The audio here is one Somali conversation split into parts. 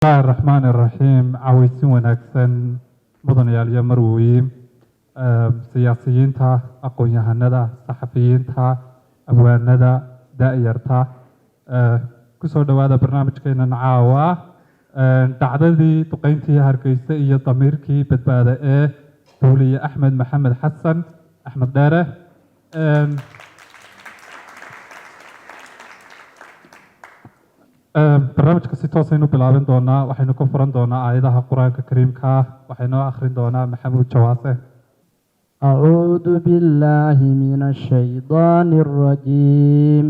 Bismillahi raxmaani raxiim. Cawaysin wanaagsan, mudanayaal iyo marwooyin, siyaasiyiinta, aqoon-yahanada, saxafiyiinta, abwaanada, da-yarta, kusoo dhowaada barnaamijkeenan caawa, dhacdadii duqeyntii Hargeysa iyo damiirkii badbaada ee duuliye Axmed Maxamed Xasan, Axmed Dheere. Barnaamijka si toosaynu bilaabin doonaa. Waxaynu ku furan doonaa aayadaha Qur-aanka Kariimka ah. Waxaynoo akhrin doonaa Maxamuud Jawaase. أعوذ بالله من الشيطان الرجيم.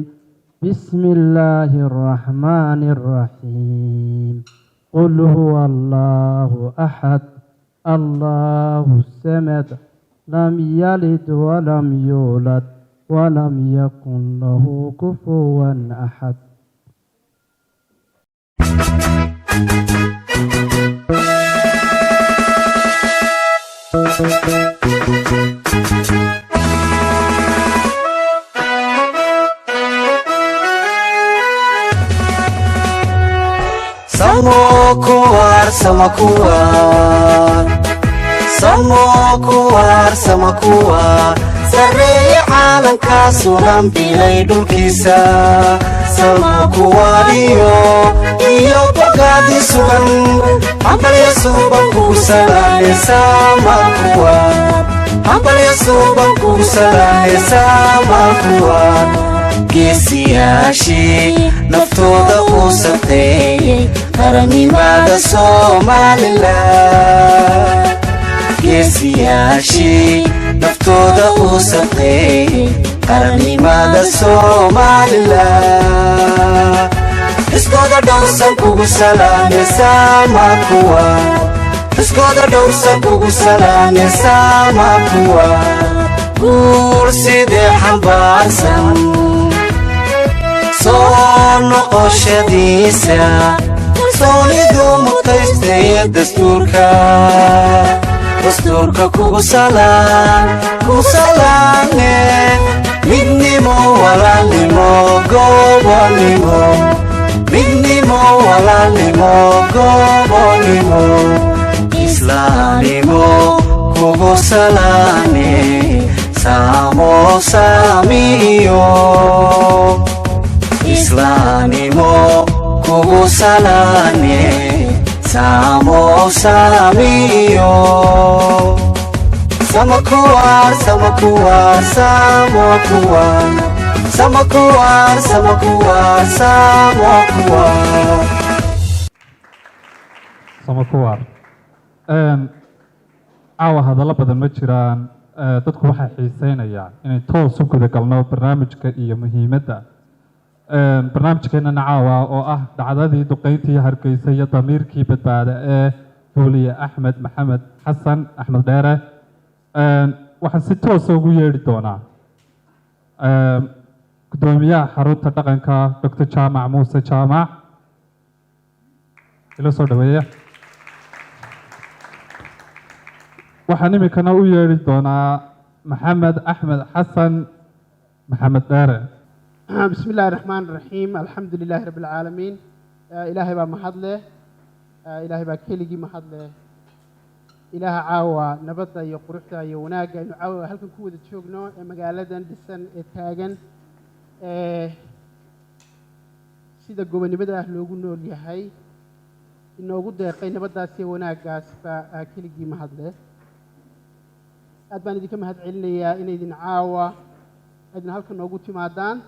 بسم الله الرحمن الرحيم. قل هو الله أحد، الله الصمد، لم يلد ولم يولد ولم يكن له كفوا أحد. Samo kuwar, sama kuwar, samo kuwar, sama kuwar, sarreeye caalankaa suran bilay dhulkiisa, sama kuwariyo iyo bogaadi sugan, hambalya suuban kugu salaane, sama kuwar, hambalya suuban kugu salaane, sama kuwar. Geesiyaashii naftooda uu sadqeeyey qarannimada Somalilan, geesiyaashii naftooda uu sadqeeyey qarannimada Somalilan, xuskooda dhowrsan kugu salaame, sama kuwa, xuskooda dhowrsan kugu salaame, sama kuwa. Guul sidee xambaarsan soo noqoshadiisa kalsoonidu mutaystay, dastuurka, dastuurka kugu salaan, ku salaane, midnimo, walaalnimo, gobonimo, midnimo, walaalnimo, gobonimo, islaamnimo kugu salaane, saamo saamiyo, islaamnimo kugu salaane, saamo saamiyo, sama kuwar, sama kuwar, samo kuwar, sama kuwar, sama kuwar, samo kuwar. Sama kuwaar. Caawa hadallo badan ma jiraan. Dadku waxay xiiseynayaan inay toos u guda galno barnaamijka iyo muhiimadda barnaamijkeenana caawa, oo ah dhacdadii duqeyntii Hargeysa iyo damiirkii badbaada ee duuliye Axmed Maxamed Xasan, Axmed Dheere. Waxaan si toosa ugu yeedhi doonaa guddoomiyaha xarunta dhaqanka, Dr. Jaamac Muuse Jaamac. Ila soo dhaweeya. Waxaan iminkana u yeedhi doonaa Maxamed Axmed Xasan, Maxamed Dheere. بسم الله الرحمن الرحيم. الحمد لله رب العالمين. Ilaahay baa mahad leh. Ilaahay baa keligii mahad leh. Ilaaha caawa nabadda iyo quruxda iyo wanaagga aynu caawa halkan ku wada joogno ee magaaladan dhisan ee taagan ee sida gobonimada ah loogu nool yahay inoogu deeqay nabaddaas iyo wanaaggaas baa keligii mahad leh. Aad baan idinka mahad celinayaa inaydin caawa aydin halkan noogu timaadaan.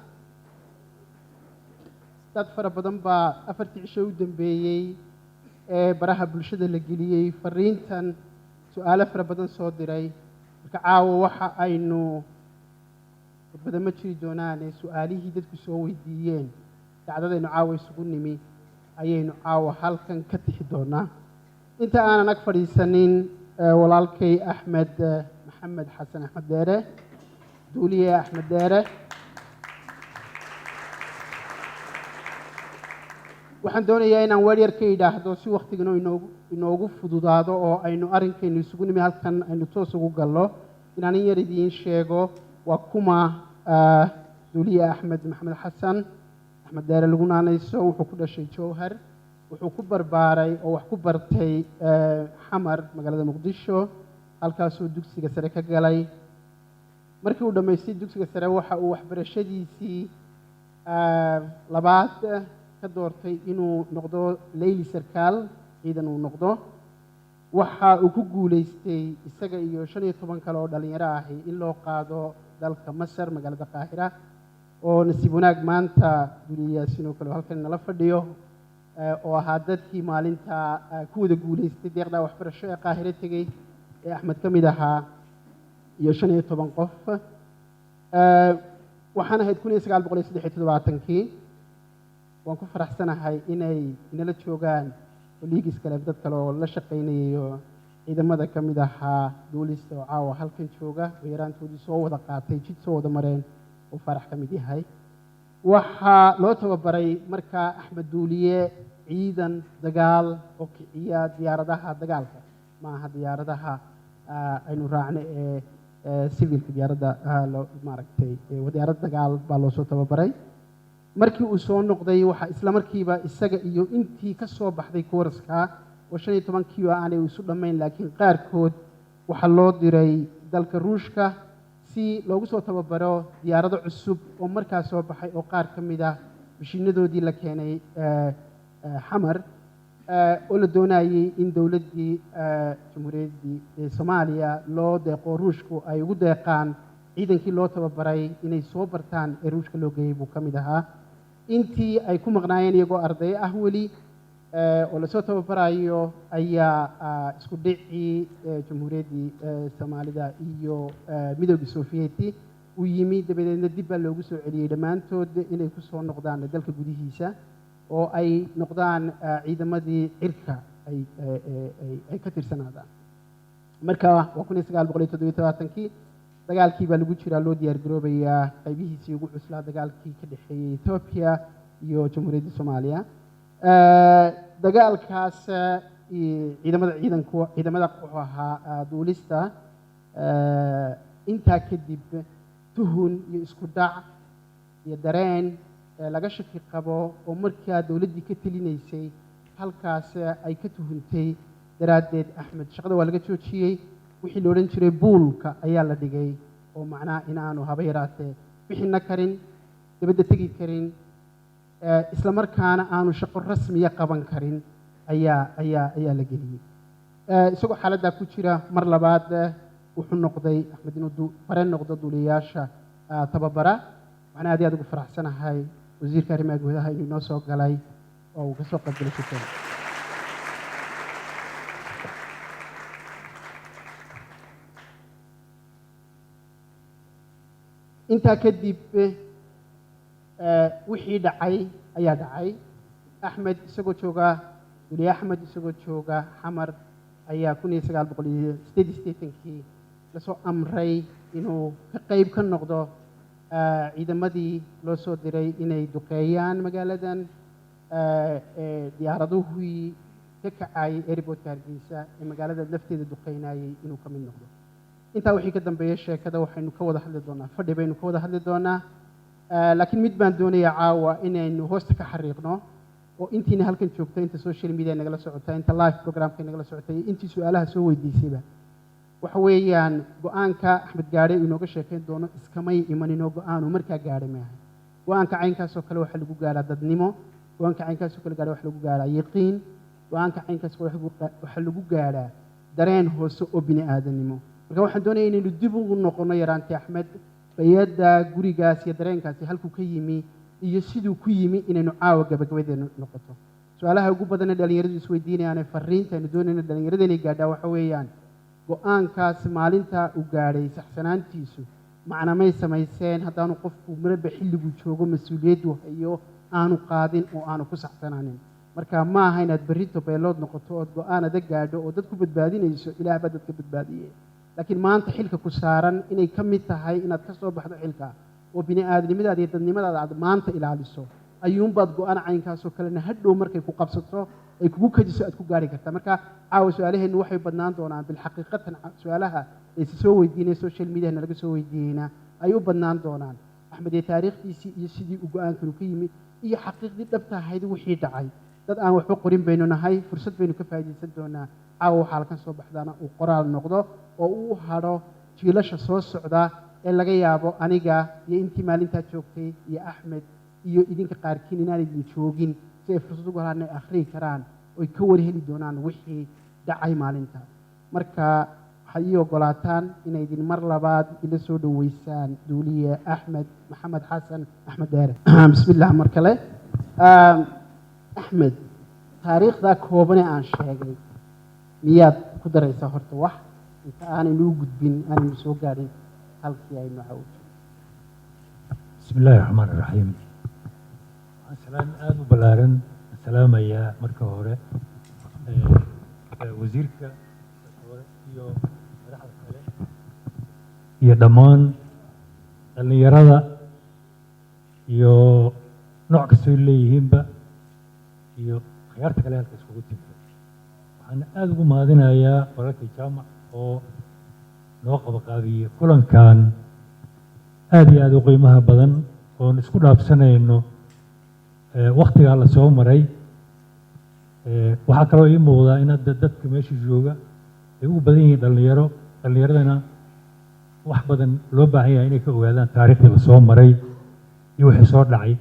Dad fara badan baa 4tii cisho u dambeeyey ee baraha bulshada la geliyey fariintan su-aalo fara badan soo diray. Marka caawa waxa aynu badan ma jiri doonaane, su-aalihii dadku soo weydiiyeen dhacdadaynu caawa isugu nimi ayaynu caawa halkan ka tixi doonaa. Inta aanan ag fadhiisanin walaalkay Axmed Maxamed Xasan, Axmed Dheere, duuliye Axmed Dheere, waxaan doonayaa inaan weer yar ka yidhaahdo si waktigana inoogu fududaado oo aynu arrinkaynu isugu nimi halkan aynu toos ugu gallo. Inaan in yar idiin sheego waa kuma duuliye Axmed Maxamed Xasan, Axmed Dheere lagu naanayso. Wuxuu ku dhashay Jowhar. Wuxuu ku barbaaray oo wax ku bartay Xamar, magaalada Muqdisho, halkaasuu dugsiga sare ka galay. Markii uu dhammaystay dugsiga sare, waxa uu waxbarashadiisii labaad ka doortay inuu noqdo leyli sarkaal ciidan uu noqdo. Waxa uu ku guulaystay isaga iyo 15 kale oo dhallinyaro ahi in loo qaado dalka Masar, magaalada Qaahira, oo nasiib wanaag maanta Duuliye Yaasiin oo kale oo halkan nala fadhiyo, oo ahaa dadkii maalinta ku wada guulaystay deeqda waxbarasho ee Qaahiro tegey ee Axmed ka mid ahaa iyo 15 qof. Waxaan ahayd 1973-kii. Waan ku faraxsanahay inay inala joogaan colleagues kale, dad kale oo la shaqaynayayo ciidamada ka mid ahaa duulista oo caawa halkan jooga oo yaraantoodii soo wada qaatay, jid soo wada mareen, oo Faarax ka mid yahay. Waxaa loo tababaray markaa Axmed Duuliye ciidan dagaal oo kiciya diyaaradaha dagaalka, ma aha diyaaradaha aynu raacno ee civilka, diyaaradda loo maaragtay, diyaarad dagaal baa loo soo tababaray. Markii uu soo noqday, waxaa isla markiiba isaga iyo intii ka soo baxday kooraska oo 15-kii oo aanay isu dhammayn, laakiin qaarkood waxaa loo diray dalka Ruushka si loogu soo tababaro diyaarado cusub oo markaa soo baxay, oo qaar ka mid ah mashiinadoodii la keenay Xamar, oo la doonayey in dowladdii Jamhuuriyaddii Soomaaliya loo deeqo, Ruushku ay ugu deeqaan. Ciidankii loo tababaray inay soo bartaan ee Ruushka loo geeyey buu ka mid ahaa. Intii ay ku maqnaayeen iyagoo arday ah weli oo lasoo tababarayo ayaa isku dhicii Jamhuuriyaddii Soomaalida iyo Midowgii Sofiyeeti uu yimi. Dabadeedna dib baa loogu soo celiyey dhammaantood inay ku soo noqdaan dalka gudihiisa oo ay noqdaan ciidamadii cirka ay ka tirsanaadaan. Marka waa 1977-kii, dagaalkii baa lagu jiraa, loo diyaar garoobayaa qaybihiisii ugu cuslaa, dagaalkii ka dhexeeyey Ethiopia iyo Jamhuuriyadda Soomaaliya. Dagaalkaas ciidamada ciidanku ciidamada wuxuu ahaa duulista. Intaa kadib tuhun iyo isku dhac iyo dareen laga shaki qabo oo markaa dowladdii ka telinaysay halkaas ay ka tuhuntay daraaddeed, Axmed shaqada waa laga joojiyey. Wixii la odhan jiray buulka ayaa la dhigay, oo macnaha inaanu haba yaraatee bixina karin, dabadda tegi karin, isla markaana aanu shaqo rasmiya qaban karin ayaa la geliyey. Isagoo xaaladdaa ku jira, mar labaad wuxuu noqday Axmed inuu bare noqdo duuliyayaasha tababara. Waxaan aad iyo aad ugu faraxsanahay wasiirka arrimaha gudaha inuu inoo soo galay oo uu kasoo qayb galay shirkada. Intaa kadib wixii dhacay ayaa dhacay. Axmed isagoo jooga, Duuliye Axmed isagoo jooga Xamar ayaa 1988-kii lasoo amray inuu ka qayb ka noqdo ciidamadii loo soo diray inay duqeeyaan magaaladan, diyaaraduhii ka kacayay airportka Hargeysa ee magaalada lafteeda duqeynayay inuu ka mid noqdo. Intaa wixii ka dambeeya sheekada waxaynu ka wada hadli doonaa, fadhi baynu ka wada hadli doonaa. Laakiin mid baan doonayaa caawa inaynu hoosta ka xariiqno, oo intiina halkan joogta, inta social media nagala socota, inta live programka nagala socotay, intii su-aalaha soo weydiisayba, waxa weeyaan go-aanka Axmed gaadhay uu inooga sheekayn doono iskamay imaninoo go-aanu markaa gaadhay maaha. Go-aanka caynkaasoo kale waxaa lagu gaadhaa dadnimo, go-aanka caynkaasoo kale gaadha waxaa lagu gaadhaa yaqiin, go-aanka caynkaas kale waxaa lagu gaadhaa dareen hoose oo bini aadanimo. Marka waxaan doonaya inaynu dib ugu noqono yaraantii Axmed, bayadda gurigaas iyo dareenkaasi halkuu ka yimi iyo siduu ku yimi, inaynu caawa gabagabadeenu noqoto. Su-aalaha ugu badanee dhalinyaradu isweydiinayaane, fariinta aynu doonayno dhalinyarada inay gaadhaa waxa weeyaan: go-aankaas maalinta uu gaadhay saxsanaantiisu macnamay samayseen haddaanu qofku maraba xilliguu joogo mas-uuliyaddu hayo aanu qaadin oo aanu ku saxsanaanin? Marka ma aha inaad berrito pilot noqoto ood go-aan adag gaadho oo dad ku badbaadinayso. Ilaah baa dadka badbaadiyey, laakiin maanta xilka ku saaran inay ka mid tahay inaad ka soo baxdo xilka oo bini aadnimadaada iyo dadnimadaada aad maanta ilaaliso ayuunbaad go-aan caynkaasoo kalena hadhow markay ku qabsato ay kugu kadiso aad ku gaari kartaa. Marka caawa su-aalaheennu waxay badnaan doonaan, bilxaqiiqatan su-aalaha laysa soo weydiinaya, social mediana laga soo weydiiyeyna, ay u badnaan doonaan Axmed iyo taariikhdiisii iyo sidii uu go-aankanu ka yimi iyo xaqiiqdii dhabta ahayd wixii dhacay. Dad aan waxba qorin baynu nahay, fursad baynu ka faa'iidaysan doonaa. Caawa waxaa halkan soo baxdaana uu qoraal noqdo oo uu hadho jiilasha soo socda ee laga yaabo aniga iyo intii maalintaa joogtay iyo Axmed iyo idinka qaarkiin inaan idin joogin, si ay fursad ugu helaan ay akhriyi karaan oy ka war heli doonaan wixii dhacay maalinta. Marka waxaad ii ogolaataan inay idin mar labaad ila soo dhoweysaan duuliye Axmed Maxamed Xasan, Axmed Dheere. Bismillah. Mar kale, Axmed, taariikhdaa koobane aan sheegay miyaad ku daraysaa horta wax inta aanaynu u gudbin, aanaynu soo gaadhin halkii aynu cawjo? بسم الله الرحمن الرحيم. Waxaan salaan aada u ballaaran salaamayaa marka hore wasiirka marka hore iyo madaxda kale iyo dhammaan dhallinyarada iyo nooc kastoo leeyihiinba iyo khiyaarta kale halka iskugu timid. Waxaan aada ugu mahadinayaa walaalkay Jaamac oo noo qabaqaabiyey kulankan aada iyo aada u qiimaha badan oon isku dhaafsanayno waktigaa la soo maray. Waxaa kaloo ii muuqdaa in hadda dadka meesha jooga ay ugu badan yihiin dhallinyaro, dhallinyaradana wax badan loo baahan yahay inay ka ogaadaan taariikhdii la soo maray iyo wixii soo dhacay.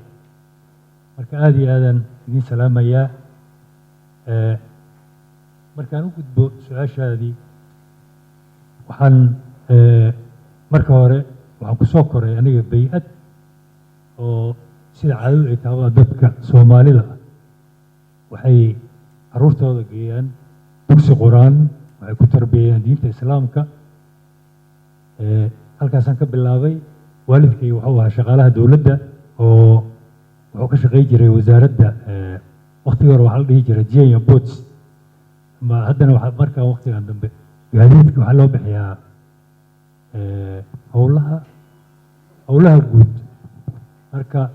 Marka aada iyo aadaan idiin salaamayaa. Markaan u gudbo su-aashaadii, waxaan marka hore waxaan ku soo koray aniga bay-ad oo sida caadadu ay taaba dadka Soomaalida ah waxay carruurtooda geeyaan dugsi Qur-aan, waxay ku tarbiyeeyaan diinta Islaamka. Halkaasaan ka bilaabay. Waalidkay wuxuu ahaa shaqaalaha dowladda oo wuxuu ka shaqey jiray wasaaradda. Waqtigii hore waxaa la dhihi jiray Kenya Ports, ma haddana waxaa markaa waqtigan dambe gaadiidka waxaa loo bixiyaa howlaha guud. Marka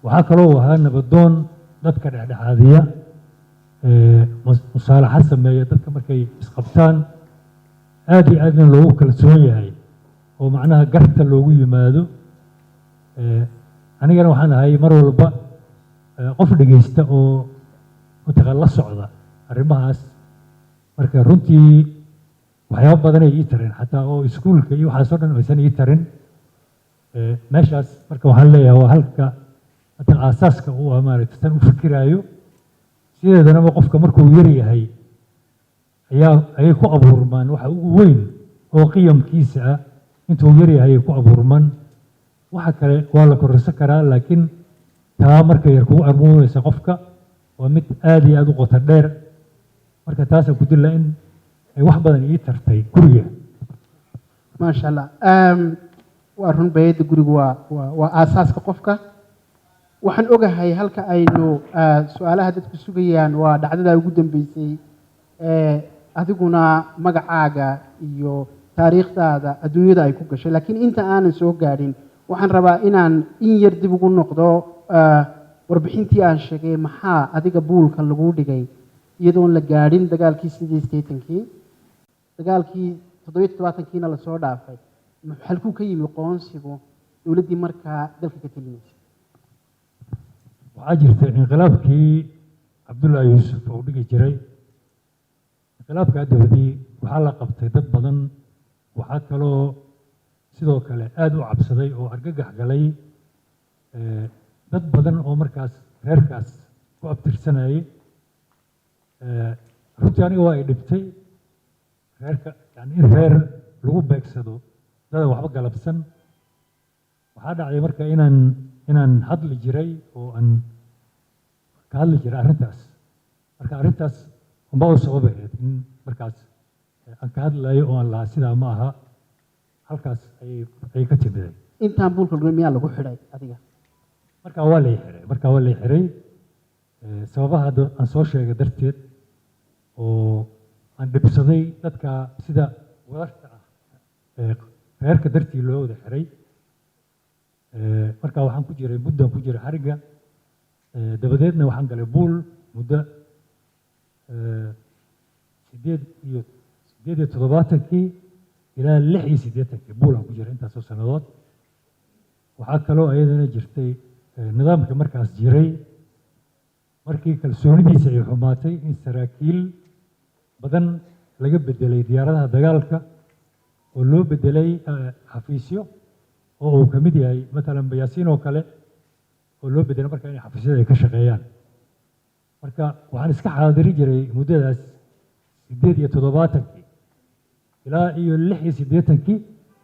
waxaa kaloo uu ahaa nabadoon dadka dhexdhexaadiya, musaalaxad sameeya dadka markay isqabtaan, aad iyo aadna loogu kalsoon yahay oo macnaha garta loogu yimaado. Anigana waxaan ahay mar walba qof dhegeysta oo mataqaan la socda arrimahaas. Marka runtii waxyaabo badanay ii tareen, xataa oo iskuulka iyo waxaas oo dhan aysan ii tarin meeshaas. Marka waxaan leeyahay waa halka mataqan aasaaska u ah maaragtay san u fikiraayo. Sideedanaba qofka markuu yar yahay ayay ku abuurmaan waxa ugu weyn oo qiyamkiisa ah. Intuu yar yahay ayay ku abuurmaan. Waxa kale waa la kororsan karaa, laakiin taa marka yar kugu abuurmaysa qofka waa mid aad iyo aad u qoto dheer. Marka taasaan ku dilla in ay wax badan ii tartay guriga. Maasha Allah. Waa run, bayadda gurigu waa aasaaska qofka. Waxaan ogahay halka aynu su-aalaha dadku sugayaan waa dhacdada ugu dambeysay ee adiguna magacaaga iyo taariikhdaada adduunyada ay ku gashay. Laakiin inta aanan soo gaadhin, waxaan rabaa inaan in yar dib ugu noqdo warbixintii aan sheegay. Maxaa adiga buulka lagu dhigay iyadoon la gaadhin dagaalkii 88-kii, dagaalkii 77-kiina lasoo dhaafay? Halkuu ka yimi qoonsigu dowladdii markaa dalka ka telinaysay? Waxaa jirta inqilaabkii Cabdullaahi Yuusuf oo dhigi jiray. Inqilaabkaa dabadii waxaa la qabtay dad badan. Waxaa kaloo sidoo kale aada u cabsaday oo argagax galay dad badan oo markaas reerkaas ku abtirsanayay. Runtii aniga waa ay dhibtay reerka, yani in reer lagu beegsado dadan waxba galabsan. Waxaa dhacday marka inaan hadli jiray oo aan ka hadli jiray arrintaas. Marka arrintaas unbaa u sabab ahayd in markaas aan ka hadlayo oo aan lahaa sidaa ma aha. Halkaas ayay ka timiday. Intaan buulka lagu miyaa lagu xidhay adiga? Markaa waa lay xiray. Markaa waa lay xiray sababaha hadda aan soo sheegay darteed oo aan dhibsaday dadka sida wadarta ah reerka dartii loo wada xiray. Markaa waxaan ku jiray muddaan ku jiray xarigga. Dabadeedna waxaan galay buul muddo 78-kii ilaa 86-kii buulaan ku jiray, intaasoo sannadood. Waxaa kaloo iyadana jirtay nidaamka markaas jiray. Markii kalsoonidiisa ay xumaatay in saraakiil badan laga bedelay diyaaradaha dagaalka oo loo bedelay xafiisyo, oo uu ka mid yahay matalan Yaasiin oo kale, oo loo bedelay marka inay xafiisyada ay ka shaqeeyaan. Marka waxaan iska xaadiri jiray muddadaas 78-kii ilaa iyo 86-kii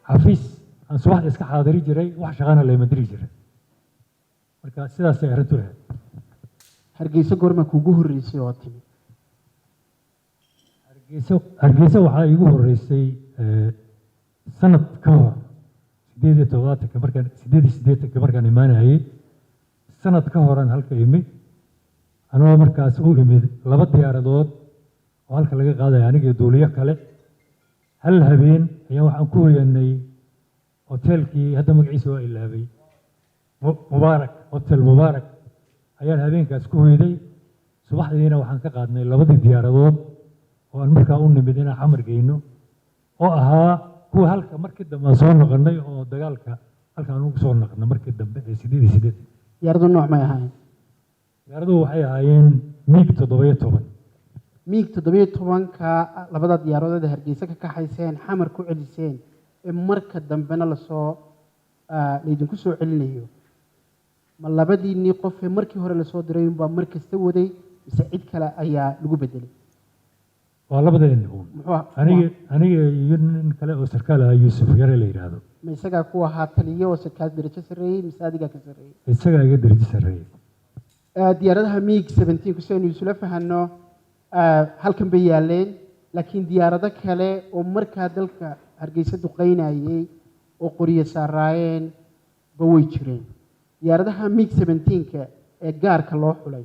xafiis aan subaxda iska xaadiri jiray, wax shaqana layma diri jiray. Marka sidaasay arrintu ahayd. Hargeysa goorma kuugu horreysay oo timi? Hargeysa waxaa iigu horreysay sanad ka hor, 78-ka markaan, 88-ka markaan imaanayay, sanad ka horan halka imi. Anoo markaas u imid laba diyaaradood oo halka laga qaadaya, aniga iyo duuliyo kale. Hal habeen ayaa waxaan ku hoyanay hoteelkii, hadda magaciisa waa ilaabay, Mubaarak, Hotel Mubaarak ayaan habeenkaas ku hoyday. Subaxdiina waxaan ka qaadnay labadii diyaaradood oo aan markaa u nimid inaan Xamar geyno, oo ahaa kuwa halka markii dambe aan soo noqonnay oo dagaalka halkaan ugu soo noqonnay markii dambe ee 88. Diyaaradu nooc may ahayn? Diyaaraduhu waxay ahaayeen MiG 17. MiG 17-ka labada diyaaradood ee Hargeysa ka kaxayseen, Xamar ku celiseen, ee marka dambena lasoo laydinku soo celinayo, ma labadiinnii qofee markii hore lasoo diray unbaa mar kasta waday, mise cid kale ayaa lagu bedelay? Waa labadeeni uun. Muxuu ahaa? Aniga iyo nin kale oo sarkaal ah, Yuusuf Yare la yidhaahdo. Ma isagaa ku ahaa taliyo oo sarkaal darajo sarreeyey, mise adigaa ka sarreeyey? Isagaa iga darajo sarreeyey. Diyaaradaha MiG 17 ku si aynu isula fahanno, halkan bay yaaleen, laakiin diyaarado kale oo markaa dalka Hargeysa duqeynayay oo qoryo saaraayeen ba way jireen. Diyaaradaha MiG 17-ka ee gaarka loo xulay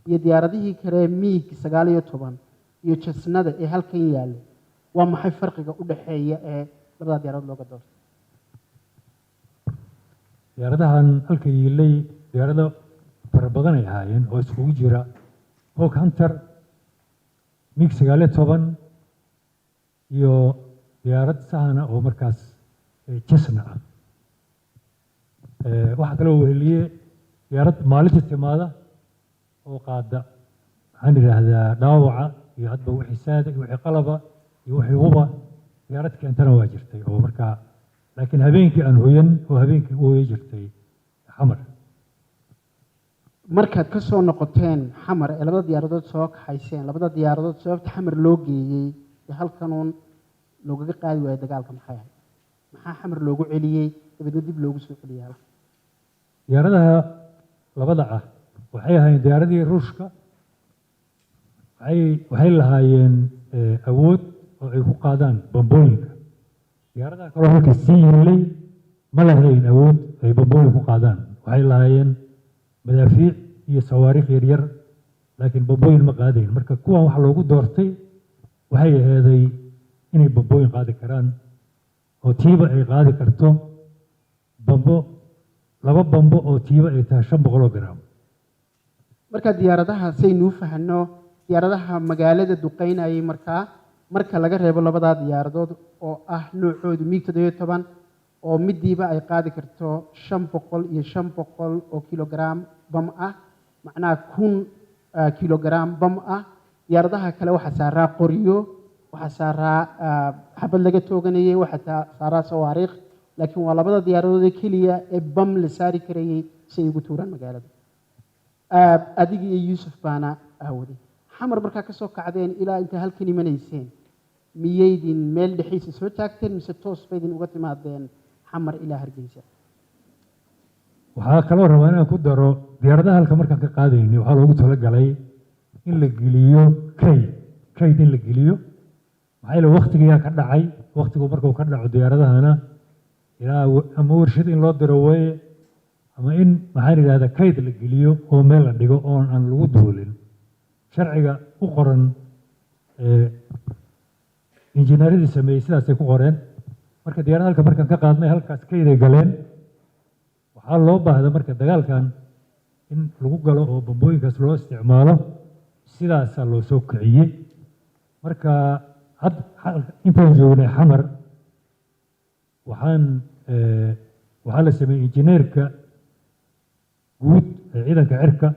iyo diyaaradihii kale ee MiG 19 iyo Cessnada ee halkan yaallay, waa maxay farqiga u dhexeeya ee labada diyaaradood looga doortay? Diyaaradahan halka yiilay diyaarado fara badan ay ahaayeen oo iskugu jira Hawk Hunter, MiG 19 iyo diyaarad sahana oo markaas Cessna ah. Waxaa kaloo weheliye diyaarad maalinta timaada oo qaada, maxaan idhaahdaa, dhaawaca iyo hadba wixii saada iyo wixii qalaba iyo wixii huba. Diyaarad keentana waa jirtay oo markaa, laakiin habeenkii aan hoyan oo habeenkii u hoya jirtay Xamar. Markaad ka soo noqoteen Xamar ee labada diyaaradood soo kaxayseen, labada diyaaradood sababta Xamar loo geeyey ee halkanuun loogaga qaadi waayey dagaalka maxay ahayd? Maxaa Xamar loogu celiyey, dabeedna dib loogu soo celiyey halkan? Diyaaradaha labada ah waxay ahaayeen diyaaradihii Ruushka. Waxay lahaayeen awood oo ay ku qaadaan bambooyinka. Diyaaradaha kaloo halka sii yiilay ma lahayn awood ay bambooyin ku qaadaan. Waxay lahaayeen madaafiic iyo sawaariikh yaryar, laakiin bambooyin ma qaadayn. Marka kuwan waxa loogu doortay waxay aheeday inay bambooyin qaadi karaan, oo tiiba ay qaadi karto bambo, laba bambo oo tiiba ay tahay 500 gram. Marka diyaaradaha saynuu fahanno, diyaaradaha magaalada duqeynayay markaa, marka laga reebo labadaa diyaaradood oo ah noocoodu MiG 17, oo midiiba ay qaadi karto 500 iyo 500 oo kilogram bam ah, macnaha 1000 kilogram bam ah, diyaaradaha kale waxaa saaraa qoryo, waxaa saaraa xabad laga tooganayay, waxaa saaraa sawaariikh, laakiin waa labada diyaaradood ee keliya ee bam la saari karayay si ay ugu tuuraan magaalada. Adiga iyo Yuusuf baana aawaday. Xamar markaa ka soo kacdeen ilaa intaa halkan imanayseen, miyaydin meel dhexiisa soo taagteen, mise toos baydin uga timaadeen Xamar ilaa Hargeysa? Waxaa kaloo rabaa inaan ku daro, diyaaradaha halka markaan ka qaadaynay waxaa loogu talagalay in la geliyo kayd in la geliyo. Maxaa yeele waktigiyaa ka dhacay. Waktigu markuu ka dhaco diyaaradahana, ilaa ama warshad in loo diro weeye, ama in, maxaan idhahdaa, kayd la geliyo oo meel la dhigo oon aan lagu duulin. Sharciga u qoran injineeradii sameeyey sidaasay ku qoreen. Marka diyaarada halka markaan ka qaadnay, halkaas kayday galeen. Waxaa loo baahda marka dagaalkan in lagu galo oo bambooyinkaas loo isticmaalo, sidaasaa loo soo kiciyey. Marka had intaan joognay Xamar, waxaa la sameeyey injineerka guud ee ciidanka cirka.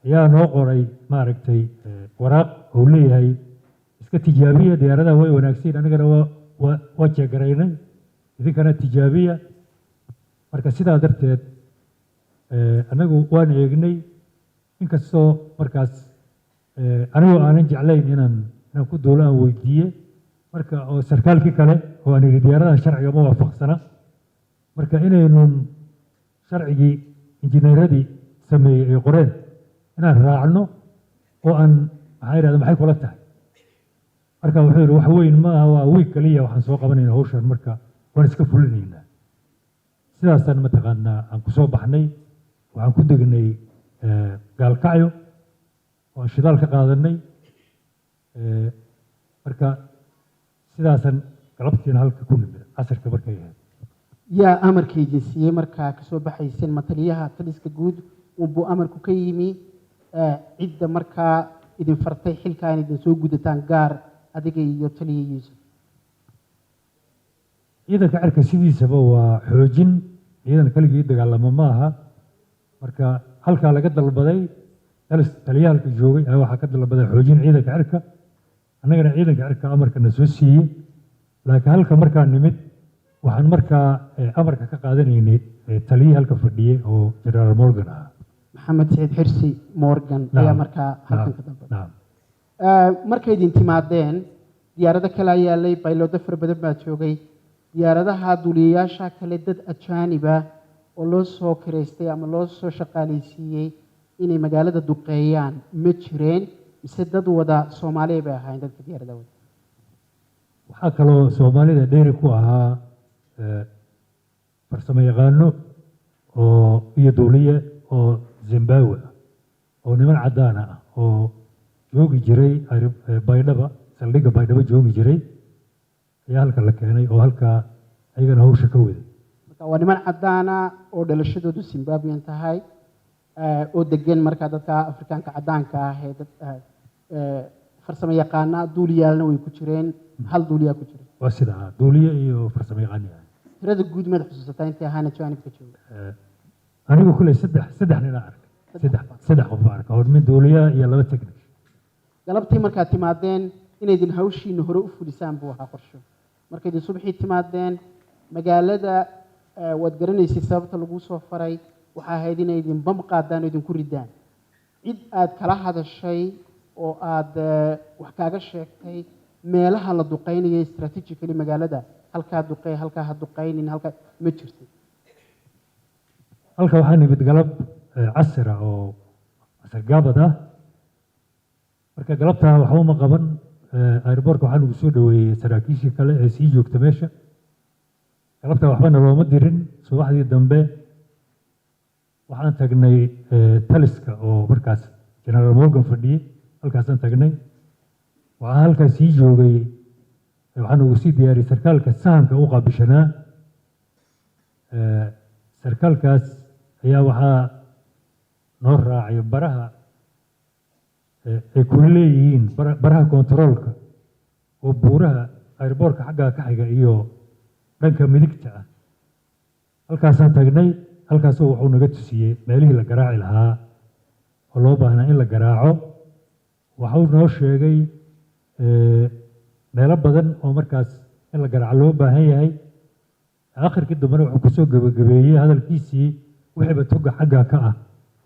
Ayaa noo qoray, maaragtay, waraaq uu leeyahay iska tijaabiya diyaaradaha, way wanaagsan, anigana waa jeegaraynay, idinkana tijaabiya. Marka sidaa darteed anagu waan eegnay, inkastoo markaas anigoo aanan jeclayn inaan ku duulo aan weydiiye marka oo sarkaalkii kale oo aan idhi diyaaradahan sharciga ma waafaqsana. Marka inaynun sharcigii injineeradii sameeyey ay qoreen inaan raacno oo aan maxaa yidhahda, maxay kula tahay? Marka wuxuu yidhi wax weyn ma aha, waa wiig kaliya waxaan soo qabanayna hawshan, marka waan iska fulinaynaa. Sidaasaan mataqaanaa aan ku soo baxnay. Waxaan ku degnay Gaalkacyo oo aan shidaal ka qaadanay. Marka sidaasaan galabtiina halka ku nimid casarka markay ahayd. Yaa amarka idin siiyey markaa kasoo baxayseen? Ma taliyaha taliska guud unbuu amarku ka yimi? Cidda markaa idin fartay xilkaa in idin soo gudataan gaar adiga iyo taliya Yuusuf? Ciidanka cirka sidiisaba waa xoojin, ciidan keligii dagaalamo ma aha. Marka halkaa laga dalbaday taliyaha halka joogay ayaa waxaa ka dalbaday xoojin ciidanka cirka, annagana ciidanka cirka amarkana soo siiyey. Laakiin halka markaa nimid waxaan markaa amarka ka qaadanaynay taliyihii halka fadhiyey oo Generaal Morgan ahaa. Maxamed Saciid Xirsi Morgan ayaa markaa halkan ka dalbaday? Nacam. Markay idin timaadeen diyaarado kale ayaa yaalay, bayloodo fara badan baa joogay. Diyaaradaha duuliyayaasha kale dad ajaaniba oo loo soo kireystay ama loo soo shaqaalaysiiyey inay magaalada duqeeyaan ma jireen, mise dad wada Soomaaliya bay ahaayeen dadka diyaaradaha wada? Waxaa kaloo Soomaalida dheeri ku ahaa farsamo yaqaano oo iyo duuliye oo Zimbabwe ah oo niman caddaana ah oo joogi jiray Baydhaba, saldhigga Baydhaba joogi jiray ayaa halka la keenay oo halkaa ayagana hawsha ka waday. Marka waa niman caddaana oo dhalashadoodu Zimbabwean tahay oo degan markaa dadka Afrikaanka caddaanka ah ee dad farsamo yaqaana duuliyaalna way ku jireen, hal duuliyaa ku jiray? Waa sidaa, duuliye iyo farsamo yaqaani ah. Tirada guud maad xusuusataa intay ahaana jaanibka jooga? Anigu kuley saddex nin aan arkay, saddex qof baan arkay oo mid duuliya iyo laba technic. Galabtii markaad timaadeen inaydin hawshiina hore u fulisaan buu ahaa qorsho. Markaydin subaxii timaadeen magaalada, waad garanaysay sababta lagu soo faray, waxaa ahayd inaydin bam qaadaan oo idinku ridaan. Cid aad kala hadashay oo aad wax kaaga sheegtay meelaha la duqeynayo strategically magaalada, halkaa duqey, halkaa ha duqeynin, halkaa, ma jirto? Halka waxaa nimid galab casira oo casar gaabad ah. Marka galabtaa waxba ma qaban. Airportka waxaa nagu soo dhaweeyey saraakiishii kale ee sii joogta meesha. Galabtaa waxbana looma dirin. Subaxdii dambe waxaan tagnay taliska oo markaas Generaal Morgan fadhiyey. Halkaasaan tagnay. Waxaa halkaas sii joogay, waxaa nagu sii diyaariyey sarkaalka sahanka u qaabishanaa. Sarkaalkaas ayaa waxaa noo raacay baraha ay kula leeyihiin baraha kontaroolka oo buuraha airportka xaggaa ka xiga iyo dhanka midigta ah. Halkaasaan tagnay. Halkaasoo wuxuu naga tusiyey meelihii la garaaci lahaa oo loo baahnaa in la garaaco. Waxuu noo sheegay meelo badan oo markaas in la garaaco loo baahan yahay. Akhirkii dambena wuxuu kusoo gebagabeeyey hadalkiisii: wixiiba toga xaggaa ka ah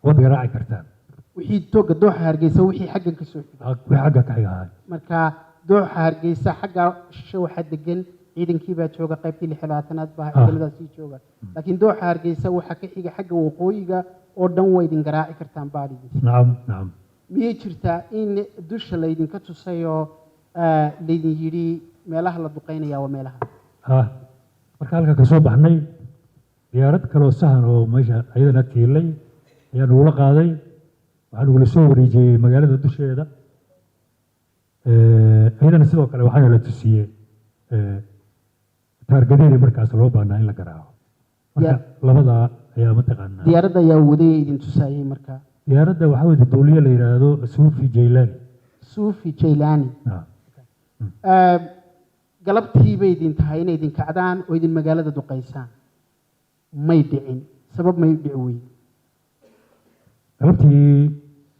waad garaaci kartaan. Wixii toga dooxa Hargeysa, wixii xaggan ka soo xigay? Wixii xagga ka xiga ahaa. Marka dooxa Hargeysa xagga shishe waxaa degan ciidankii baa jooga, qaybtii 26aad baa ciidamadaas sii jooga, laakiin dooxa Hargeysa waxaa ka xiga xagga waqooyiga oo dhan waa idin garaaci kartaan baa idin. Nacam. Miyay jirtaa in dusha laydinka tusayoo laydin yidhi meelaha la duqeynaya waa meelaha? Ha, marka halka ka soo baxnay diyaarad kaloo sahan oo meesha ayadana tiilay ayaa nagula qaaday. Waxaa nagula soo wareejiyey magaalada dusheeda. Iyadana sidoo kale waxaana la tusiyey targetyadii markaas loo baahnaa in la garaaco. Marka labadaa ayaa mataqaanaa. Diyaaradda ayaa waday idin tusaayey marka? Diyaaradda waxaa wada duuliye la yidhaahdo Suufi Jaylani. Suufi Jaylani. Galabtii bay idin tahay inay idin kacdaan oo idin magaalada duqaysaan. May dhicin, sabab may dhici weyn? Galabtii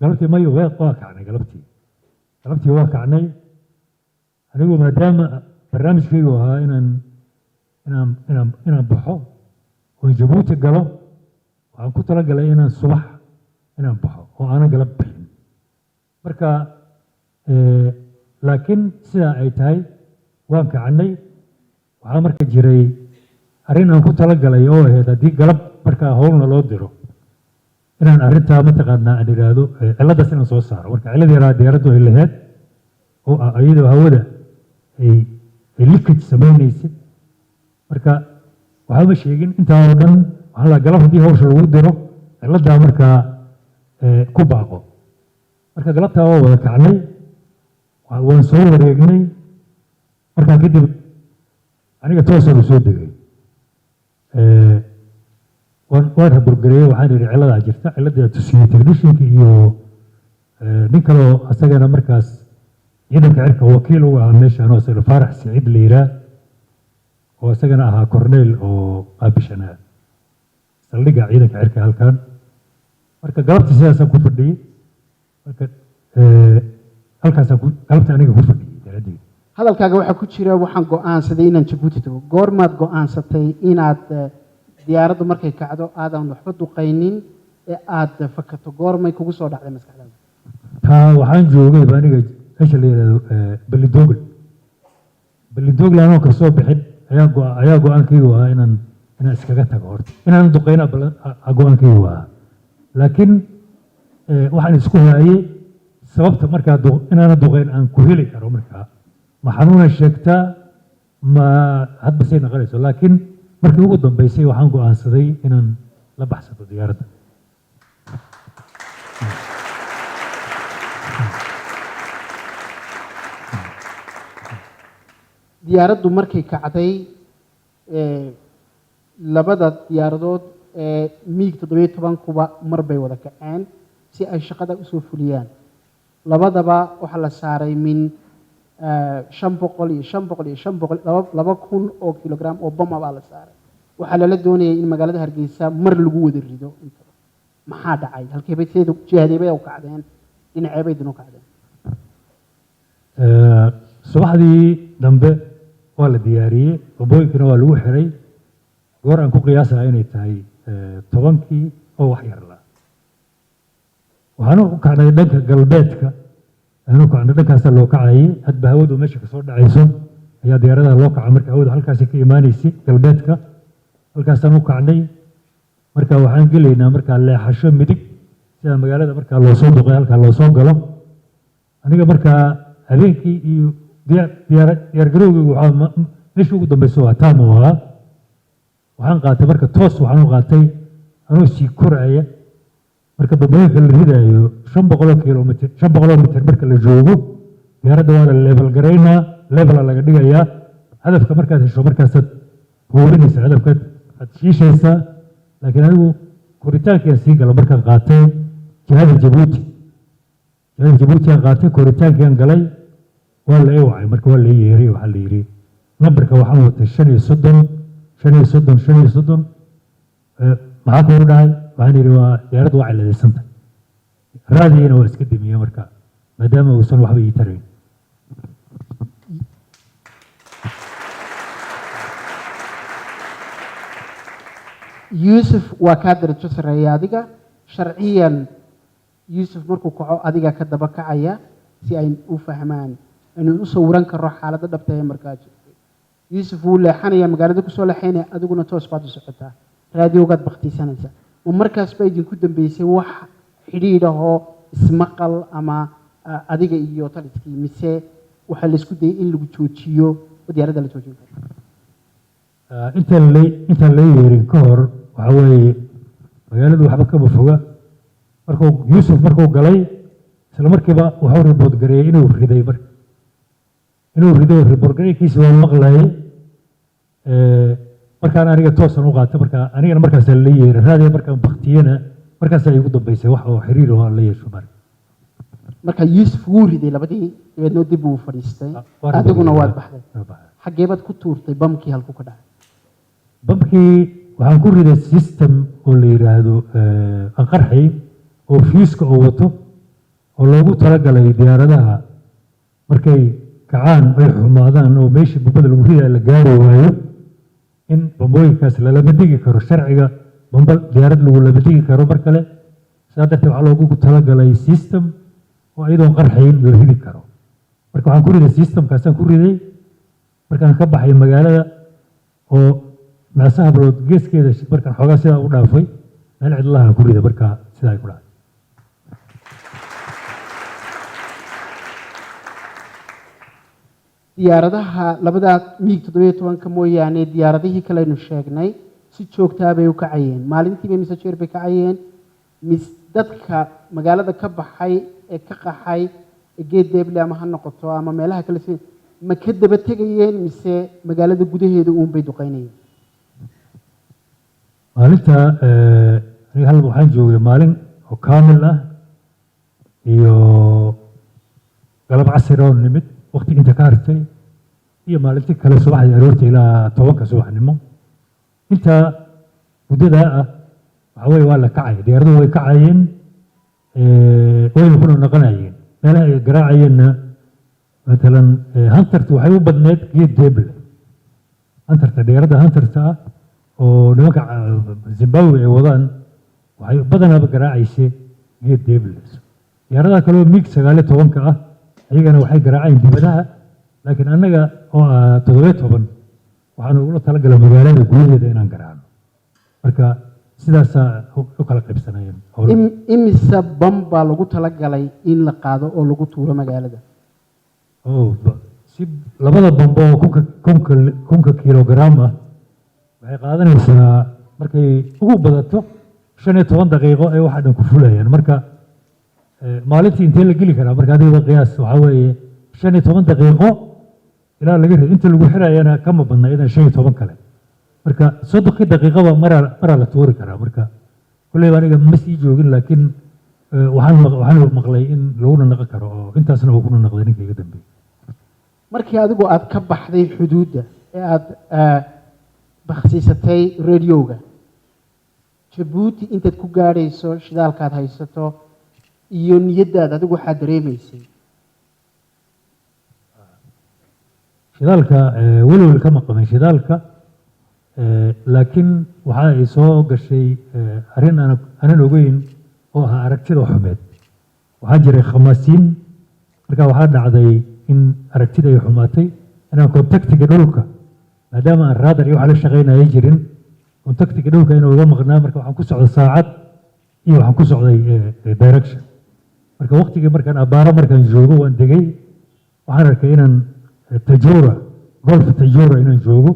Galabtii mayo, waa kacnay galabtii. Galabtii waa kacnay. Anigu maadaama barnaamijkaygu ahaa inaan baxo oon Jabuuti galo, waxaan ku talagalay inaan subax inaan baxo oo aanan galab bixin. Marka laakiin sidaa ay tahay waan kacnay. Waxaa marka jiray arrin aan ku talagalay oo ahayd haddii galab markaa howlna loo diro inaan arrintaa mataqaanaa aan idhaahdo cilladdaas inaan soo saaro. Marka cillad yaraa diyaaraddu ay lahayd oo ah iyadoo hawada ay leakage samaynaysay. Marka waxba ma sheegin intaa oo dhan. Waxaa la galab haddii hawsha lagu diro cilladdaa markaa ku baaqo. Marka galabtaa waa wada kacnay, waan soo wareegnay. Markaa kadib aniga toosaan u soo degay. Waan report gareeyey. Waxaan idhi cilladaa jirta. Cilladii tusiyey technicianka iyo nin kaloo asagana markaas ciidanka cirka wakiil uga ahaa meeshaan, oo isaga Faarax Siciid la yiraa, oo isagana ahaa corneyl oo qaabishanaa saldhigga ciidanka cirka halkan. Marka galabtii sidaasaan ku fadhiyey. Marka halkaasaan ku galabtii aniga ku fadhiyey daraaddeed. Hadalkaaga waxaa ku jira "waxaan go'aansaday inaan Jabuuti tago". Goormaad go'aansatay inaad diyaaraddu markay kacdo aadan waxba duqaynin ee aad fakato? Goormay kugu soo dhacday maskaxdaada? Taa waxaan joogay ba aniga meesha la yidhahdo Ballidogle. Ballidogle anoo kasoo bixin ayaa go-aankaygu ahaa inaan iskaga tago. Horta inaan duqeyna go-aankaygu ahaa, laakiin waxaan isku hayay sababta markaa inaanan duqeyn aan ku heli karo. Markaa ma xanuuna sheegtaa ma hadba say noqonayso, laakiin markii ugu dambeysay waxaan go'aansaday inaan la baxsado diyaaradda. Diyaaraddu markay kacday, labada diyaaradood ee MiG 17-kuba mar bay wada kaceen si ay shaqada usoo fuliyaan. Labadaba waxaa la saaray min 500 iyo 500 iyo 500, 2000 oo kilogram oo bama baa la saaray. Waxaa lala doonayay in magaalada Hargeysa mar lagu wada rido intaba. Maxaa dhacay? Halkeebay seeda jihadeebay u kacdeen? Dhinaceebay idin u kacdeen? Subaxdii dambe waa la diyaariyey, wabooyinkana waa lagu xiray. Goor aan ku qiyaasaha inay tahay 10-kii oo wax yar la, waxaanu u kacnay dhanka galbeedka aanu kacnay. Dhankaasaa loo kacayay. Hadba hawadu meesha kasoo dhacayso ayaa diyaaradaha loo kaca. Marka hawadu halkaasi ka imaanaysay galbeedka, halkaasaan u kacnay. Marka waxaan gelaynaa markaa leexasho midig sida magaalada markaa loo soo duqay, halkaa loo soo galo. Aniga markaa habeenkii iyo diyaar garowgeygu waxaa meeshii ugu dambeysa waa taam uu ahaa. Waxaan qaatay marka toos waxaan u qaatay anoo sii koraya. Marka bambooyinka la ridaayo 500 kilomitir, 500 mitir marka la joogo, diyaaradda waa la level garaynaa, levela laga dhigayaa. Hadafka markaad hesho markaasaad huurinaysaa, hadafkaad aad shiishaysaa. Laakiin anigu koritaankiaan sii gala. Markaan qaatay jihada Jabuuti, jihada Jabuuti aan qaatay, koritaankiaan galay, waa la ii wacay. Marka waa la ii yeeray. Waxaa la yidhi nambarka waxaan watay 35, 35, 35. Maxaa kugu dhacay? Waxaan yidhi waa diyaaraddu waa ciladeysanta. Raadigiina waa iska damiyey marka, maadaama uusan waxba ii tarayn. Yuusuf waa kaa darajo sarreeya adiga. Sharciyan Yuusuf markuu kaco adiga ka daba kacaya si ay u fahmaan aynu u sawiran karro xaaladda dhabta ee markaa jirtay. Yuusuf wuu leexanaya, magaalada kusoo leexaynaya, adiguna toos baad u socotaa, raadiogaad baktiisanaysaa. Ma markaas baa idinku dambeysay wax xidhiidh ahoo ismaqal ama adiga iyo taliskii, mise waxaa laisku dayay in lagu joojiyo oo diyaaradda la joojin karo? Intaan la yeerin ka hor, waxaa weeye magaaladu waxba kama foga. Markuu Yuusuf markuu galay, isla markiiba wuxuu report gareeyey inuu riday. Marka inuu riday report gareynkiisa waan maqlayay. Markaan aniga toosan u qaatay, marka anigana markaasaa la yeeray raadiya. Markaan baktiyena markaasaa igu dambeysay wax oo xiriir oo aan la yeesho marka. Marka Yuusuf wuu riday labadii, dabeedna dib uu fadhiistay. Waan adiguna waad riday. baxday. Waa baxay. Xaggee baad ku tuurtay bamkii? Halkuu ka dhacay? Bamkii waxaan ku riday system oo la yidhaahdo anqarxi oo fiiska oo wato. Oo loogu talagalay diyaaradaha markay kacaan ay xumaadaan oo meeshii bombada lagu ridayo la gaari waayo, in bambooyinkaas lalama digi karo. Sharciga bamba diyaarad lagu lama digi karo mar kale. Sidaa darteed waxaa loogu talagalay system oo iyadoon qarxayn la ridi karo. Marka waxaan ku riday systemkaasaan ku riday markaan ka baxay magaalada oo Naasaha Hablood geeskeeda. Markaan xoogaa sidaa u dhaafay, meel cidlaha ku riday. Markaa sidaa ay ku dhacday. Diyaaradaha labadaa MiG 17-ka mooyaane, diyaaradihii kale aynu sheegnay si joogtaa bay u kacayeen maalintiiba. Mise jeer bay kacayeen? Mis dadka magaalada ka baxay ee ka qaxay ee Geed Deeble ama ha noqoto ama meelaha kale si ma ka daba tegayeen, mise magaalada gudaheeda uun bay duqeynayeen? Maalinta aniga hal waxaan joogay maalin oo kaamil ah iyo galab casir oo nimid waqti inta ka hartay, iyo maalintii kale subaxdii aroortii ilaa 10-ka subaxnimo. Intaa muddadaa ah waxa weye waa la kacay, diyaaraduhu way kacayeen, wayna kuna noqonayeen meelaha ay garaacayeenna. Matalan Hunterta waxay u badneed Geed Deeble. Hunterta, diyaaradda Hunterta ah oo nimanka Zimbabwe ay wadaan, waxay badanaaba garaacaysay Geed Deeble. Diyaaradaha kale oo MiG 19-ka ah ayagana waxay garaacayeen dibadaha, laakiin annaga oo ah 17 waxaanu ugula talagalay magaalada gudaheeda inaan garaacno. Marka sidaasaa u kala qaybsanayeen howlaha. Imise bam baa lagu talagalay in la qaado oo lagu tuuro magaalada? Oh, si labada bambo oo kunka kilogram ah waxay qaadanaysaa markay ugu badato 15 daqiiqo ay waxa dhan ku fulayaan. Marka maalintii intee la geli karaa? Marka adiga qiyaas, waxaa weeye 15 daqiiqo ilaa laga rido inta lagu xirayana kama badna idan 15 kale. Marka 30-kii daqiiqaba maraa la tuuri karaa. Marka kulleyba aniga ma sii joogin, laakiin waxaan maqlay in laguna naqon karo oo intaasna uu kuna naqday ninka iga dambeeyey. Markii adigu aad ka baxday xuduudda ee aada bakhsiisatay radioga, Jabuuti intaad ku gaadhayso, shidaalkaad haysato iyo niyaddaada, adigu waxaad dareemaysay? Shidaalka welwel kama qabin shidaalka, laakiin waxa ay soo gashay arrin aan aanan ogeyn oo ahaa aragtida xumeed. Waxaa jiray khamaasiin. Marka waxaa dhacday in aragtida ay xumaatay, inaan contactiga dhulka, maadaama aan radar iyo wax la shaqaynaya jirin, contactiga dhulka inuu iga maqnaa. Marka waxaan ku socday saacad iyo waxaan ku socday direction. Marka waqtigii markaan abbaaro markaan joogo waan degay. Waxaan arkay inaan Tajura, Golf Tajura inaan joogo.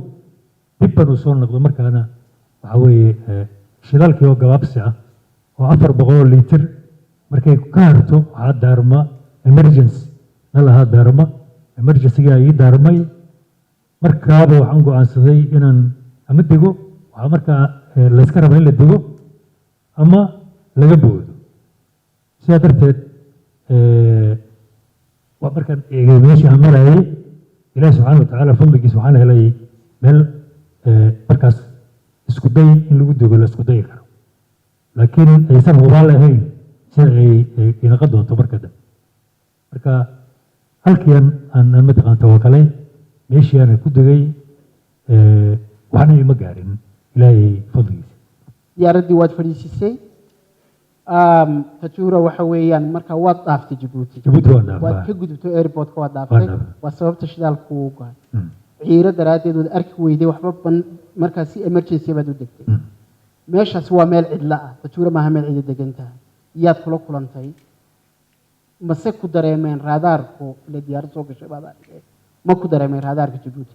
Dib baan u soo noqdo. Markaana waxa weeye shidaalkii oo gabaabsi ah oo 400 oo litir markay ka harto waxaa daarma emergency na lahaa daarma. Emergencygaa ii daarmay. Markaaba waxaan go'aansaday inaan ama dego, waxaa markaa layska rabaa in la dego ama laga boodo. Sidaa darteed waa markaan eegay meeshii aan marayay, Ilahi subxaana watacaala fadligiis waxaan helay meel markaas isku day in lagu dego la isku dayi karo, laakiin aysan hubaal ahayn sida ay inaqon doonto marka dambe. Marka halkii aan mataqaan tawakalay, meeshii aan ku degay, waxna ima gaarin Ilaahay fadligiisa. Diyaaraddii waad fadhiisisay Tajura waxa weeyaan. Marka waad dhaaftay Jabuuti? Jabuuti waan waad dhaafaa. Ka gudubtay airportka, waad dhaaftay? Waan dhaafay. Waa sababta shidaalku uu go'ay? Ciiro daraaddeed waad arki weyday waxba ban. Markaa si emergency baad u degtay? Meeshaas waa meel cidlo ah, Tajuura maaha meel cido degan tahay. Yaad kula kulantay? Mase ku dareemeen raadaarku ile diyaarad soo gashay baad arkay? Ma ku dareemeen raadaarka Jabuuti?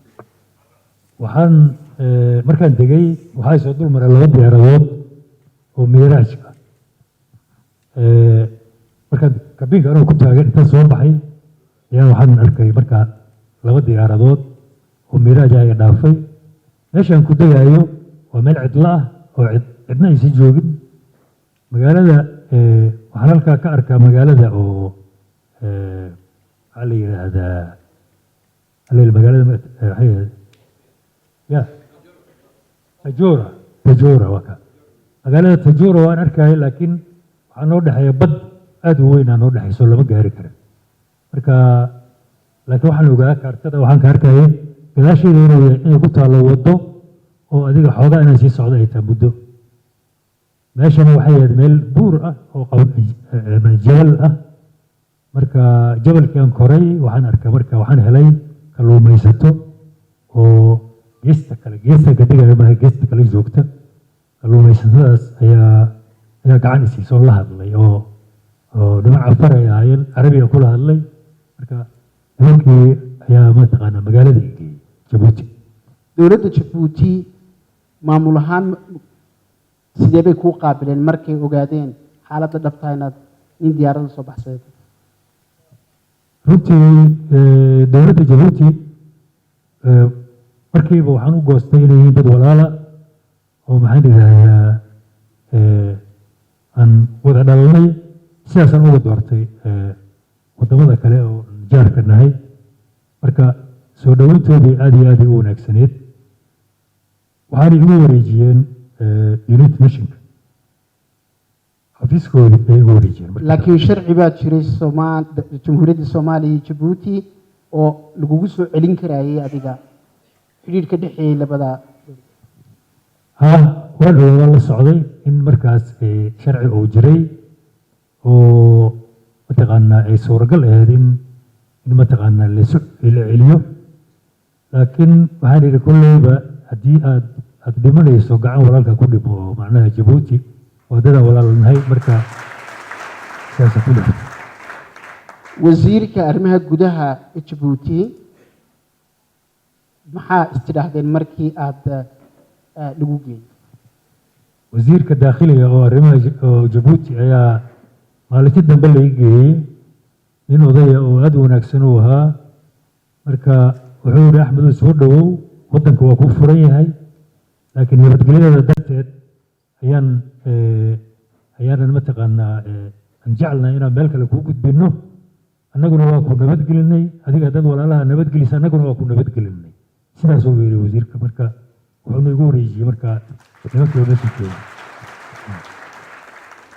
Waxaan markaan degay waxaa soo dul maray laba diyaaradood oo Mirage ah. Markaan kabinka anoo ku taagan intaan soo baxay ayaa waxaan arkay markaa laba diyaaradood oo Mirage ah dhaafay. Meeshaan ku degaayo waa meel cidlo ah oo cidna aysan joogin. Magaalada waxaan halkaa ka arkaa magaalada oo maxaa la yidhaahdaa, magaalada waxay ahayd ya Tajura. Tajura waa ka magaalada Tajura waan arkaya, laakiin waxaa noo dhexeeya bad. Aada u weyn aa noo dhexayso, lama gaari karin. Marka laakiin waxaan ogaa kaartada, waxaan ka arkayay gadaasheeda inay ku taallo waddo oo adiga xoogaa inaan sii socdo ay tahay muddo. Meeshana waxay ahayd meel buur ah oo jabal ah. Marka jabalkii aan koray, waxaan arkay, marka waxaan helay kalluumaysato oo geesta kale, geesta ka degayo maaha, geesta kale joogta. Kalluumaysatadaas ayaa gacan isiisoo la hadlay oo niman Cafar ay ahaayeen, Carabiga kula hadlay. Marka nimankii ayaa mataqaanaa magaalada i geeyey Jabuuti. Dowladda Jabuuti maamul ahaan sidee bay kuu qaabileen markay ogaadeen xaaladda dhabtaa inaad nin diyaaradda soo baxsaday? Runtii dowladda Jabuuti markiiba waxaan u goostay inay yihiin dad walaala oo, maxaan idhaahdaa, aan wada dhalanay. Sidaasaan uga doortay waddamada kale oo aan jaarka nahay. Marka soo dhoweyntoodii aad iyo aad ay u wanaagsaneyd. Waxaanay igu wareejiyeen United Nationka, xafiiskoodii ay igu wareejiyeen markii. Laakiin sharci baa jiray Jamhuuriyadda Soomaaliya iyo Jabuuti oo lagugu soo celin karayay adiga, xidhiidh ka dhexeeyey labada. Ha, waan ogaa, waan la socday in markaas sharci uu jiray oo mataqaanaa ay suuragal ahayd in mataqaanaa laisu la celiyo. Laakiin waxaan idhi, kolleyba haddii aad dhimanayso, gacan walaalka ku dhimo, oo macnaha Jabuuti waa dadaan walaal nahay. Marka sidaasa ku dhimatay. Wasiirka arrimaha gudaha ee Jabuuti maxaa istidhaahdeen markii aada lagu geeyey? Wasiirka daakhiliga oo arrimaha oo Jabuuti ayaa maalintii dambe laga geeyey. Nin odaya oo aada u wanaagsan uu ahaa. Marka wuxuu yihi, "Axmedow, soo dhowow, waddanka waa kuu furan yahay, laakiin nabadgelyada darteed ayaan ayaanan mataqaanaa aan jecelnahay inaan meel kale kuu gudbinno. Annaguna waa ku nabadgelinay. Adiga dad walaalaha nabadgelisa, annaguna waa ku nabadgelinay." Sidaasuu yidhi wasiirka. Marka wuxuuna igu wareejiyey marka nimankii oo meesha jooga.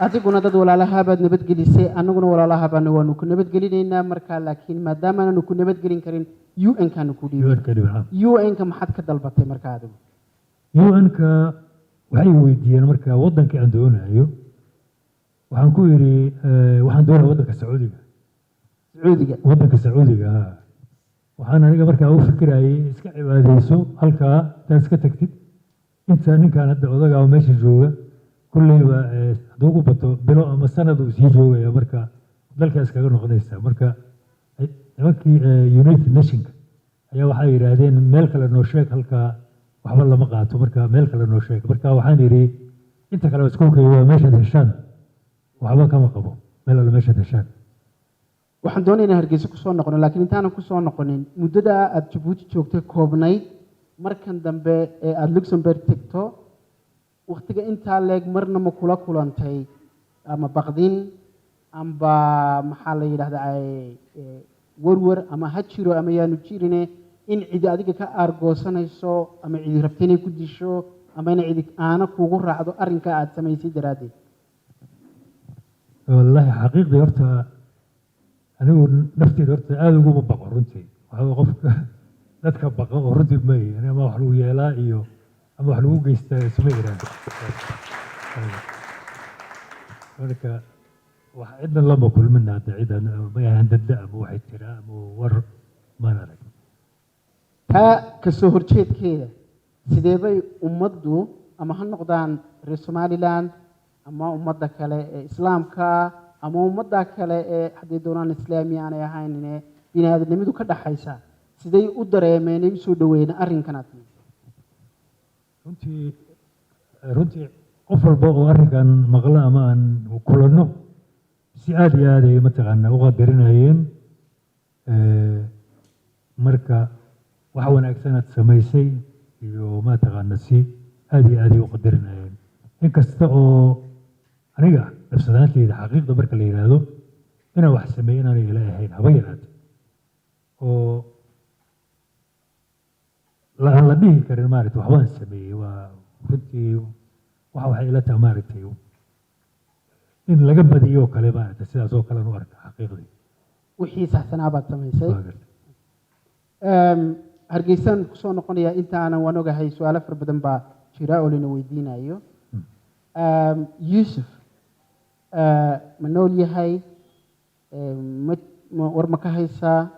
Adiguna dad walaalahabaad nabadgelisay, annaguna walaalahabaana waanu ku nabadgelinaynaa. Marka laakiin maadaama aanaanu ku nabadgelin karin, UN-kaanu ku dhiibay. UN-ka dhibca. UN-ka maxaad ka dalbatay marka adigu? UN-ka waxay weydiiyeen marka waddankii aan doonayo. Waxaan ku yidhi, waxaan doonaya waddanka Sacuudiga. Sacuudiga. Waddanka Sacuudiga, ha. Waxaan aniga markaa u fikirayay, iska cibaadeyso halkaa intaad iska tagtid, inta ninkan hadda odaga oo meesha jooga kulleyba hadduu ku bato bilo ama sanad uu sii joogaya, marka dalka iskaga noqonaysa. Marka nimankii United Nationka ayaa waxay yidhaahdeen, "Meel kale noo sheeg, halkaa waxba lama qaato, marka meel kale noo sheeg." Marka waxaan idhi, inta kale iskuulkay waa meeshaad heshaan, waxba kama qabo, meel alle meeshaad heshaan. Waxaan doonaynaa Hargeysa kusoo noqono, laakiin intaanan kusoo noqonin, muddada aada Jabuuti joogtay koobnayd, markan dambe ee aada Luxembourg tegto, wakhtiga intaa leeg marna ma kula kulantay ama baqdin amba maxaa la yidhahdaa warwar, ama ha jiro ama yaanu jirine, in cidi adiga ka aargoosanayso ama cidi rabta inay ku disho ama inay cidi aana kuugu raacdo arrinkaa aada samaysay daraaddeed? Wallaahi, xaqiiqdii horta anigu nafteyda horta aada uguma baqo runtii. Waxaa qofka dadka baqa oo runtii ma ihi. Ama wax lagu yeelaa iyo ama wax lagu geystaa isma iraan. Marka wax cidna lama kulmin hadda, cidan ma ahan dadda ama waxay tiraa ama war maan arag. Taa kasoo horjeedkeeda, sidee bay ummaddu, ama ha noqdaan reer Somaliland ama ummadda kale ee islaamka ama ummadda kale ee hadday doonaan islaami aanay ahaynine bini aadamnimadu ka dhaxaysa, siday u dareemeen ay usoo dhaweeyeen arrinkan aad samaysay? Runtii qof walba oo arrinkan maqlo ama aan kulanno, si aada iyo aad ay mataqaanaa u qadarinayeen. Marka wax wanaagsan aad samaysay iyo mataqaana si aada iyo aad ay u qadarinayeen, inkasta oo aniga nafsadaanteyda, xaqiiqda marka la yidhaahdo, inaan wax sameeyo inaanay ila ahayn haba yaraate, oo aan la dhihi karin maaragtay waxbaan sameeyey. Waa runtii waxay ila tahay maaragtay. In laga badiyo oo kale maaragtay, sidaas oo kale u arka xaqiiqdii. Wixii saxsanaa baad samaysay. Waa gartay. Hargeysaan kusoo noqonayaa. Inta aanan, waan ogahay su-aalo fara badan baa jira oo lina weydiinayo. Yuusuf ma nool yahay? Ma war ma ka haysaa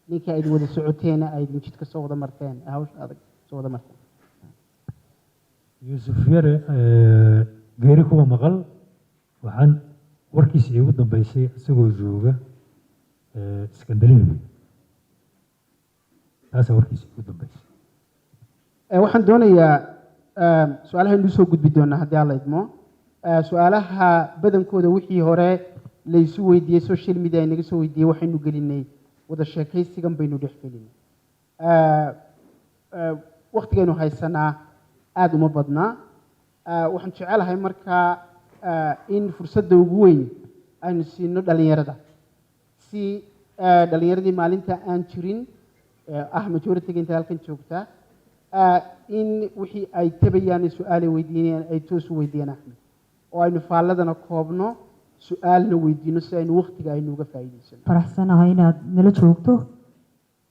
ninka aydin wada socoteena, aydin jidka soo wada marteen, hawsha adag soo wada marteen? Yuusuf Yare geeri kuwa maqal. Waxaan warkiisa iigu dambeysay isagoo jooga Scandinavia. Taasaa warkiisa iigu dambeysay. Waxaan doonayaa su-aalaha inuu soo gudbi doonaa haddii Alla idmo. Su-aalaha badankooda wixii hore laysu weydiiyey, social media inaga soo weydiiyey, waxaynu gelinay wada sheekaysigan baynu dhex gelinay. Waqtigaynu haysanaa aada uma badnaa. Waxaan jecelahay markaa in fursadda ugu weyn aynu siino dhalinyarada, si dhalinyaradii maalinta aan jirin ah majority-ga inta halkan joogta, in wixii ay tabayaan, su-aalay weydiinayaan, ay toos u weydiiyaan Axmed, oo aynu faalladana koobno, su-aalna weydiino, si aynu waqtiga aynu uga faa'iidaysano. Faraxsanahay inaad nala joogto.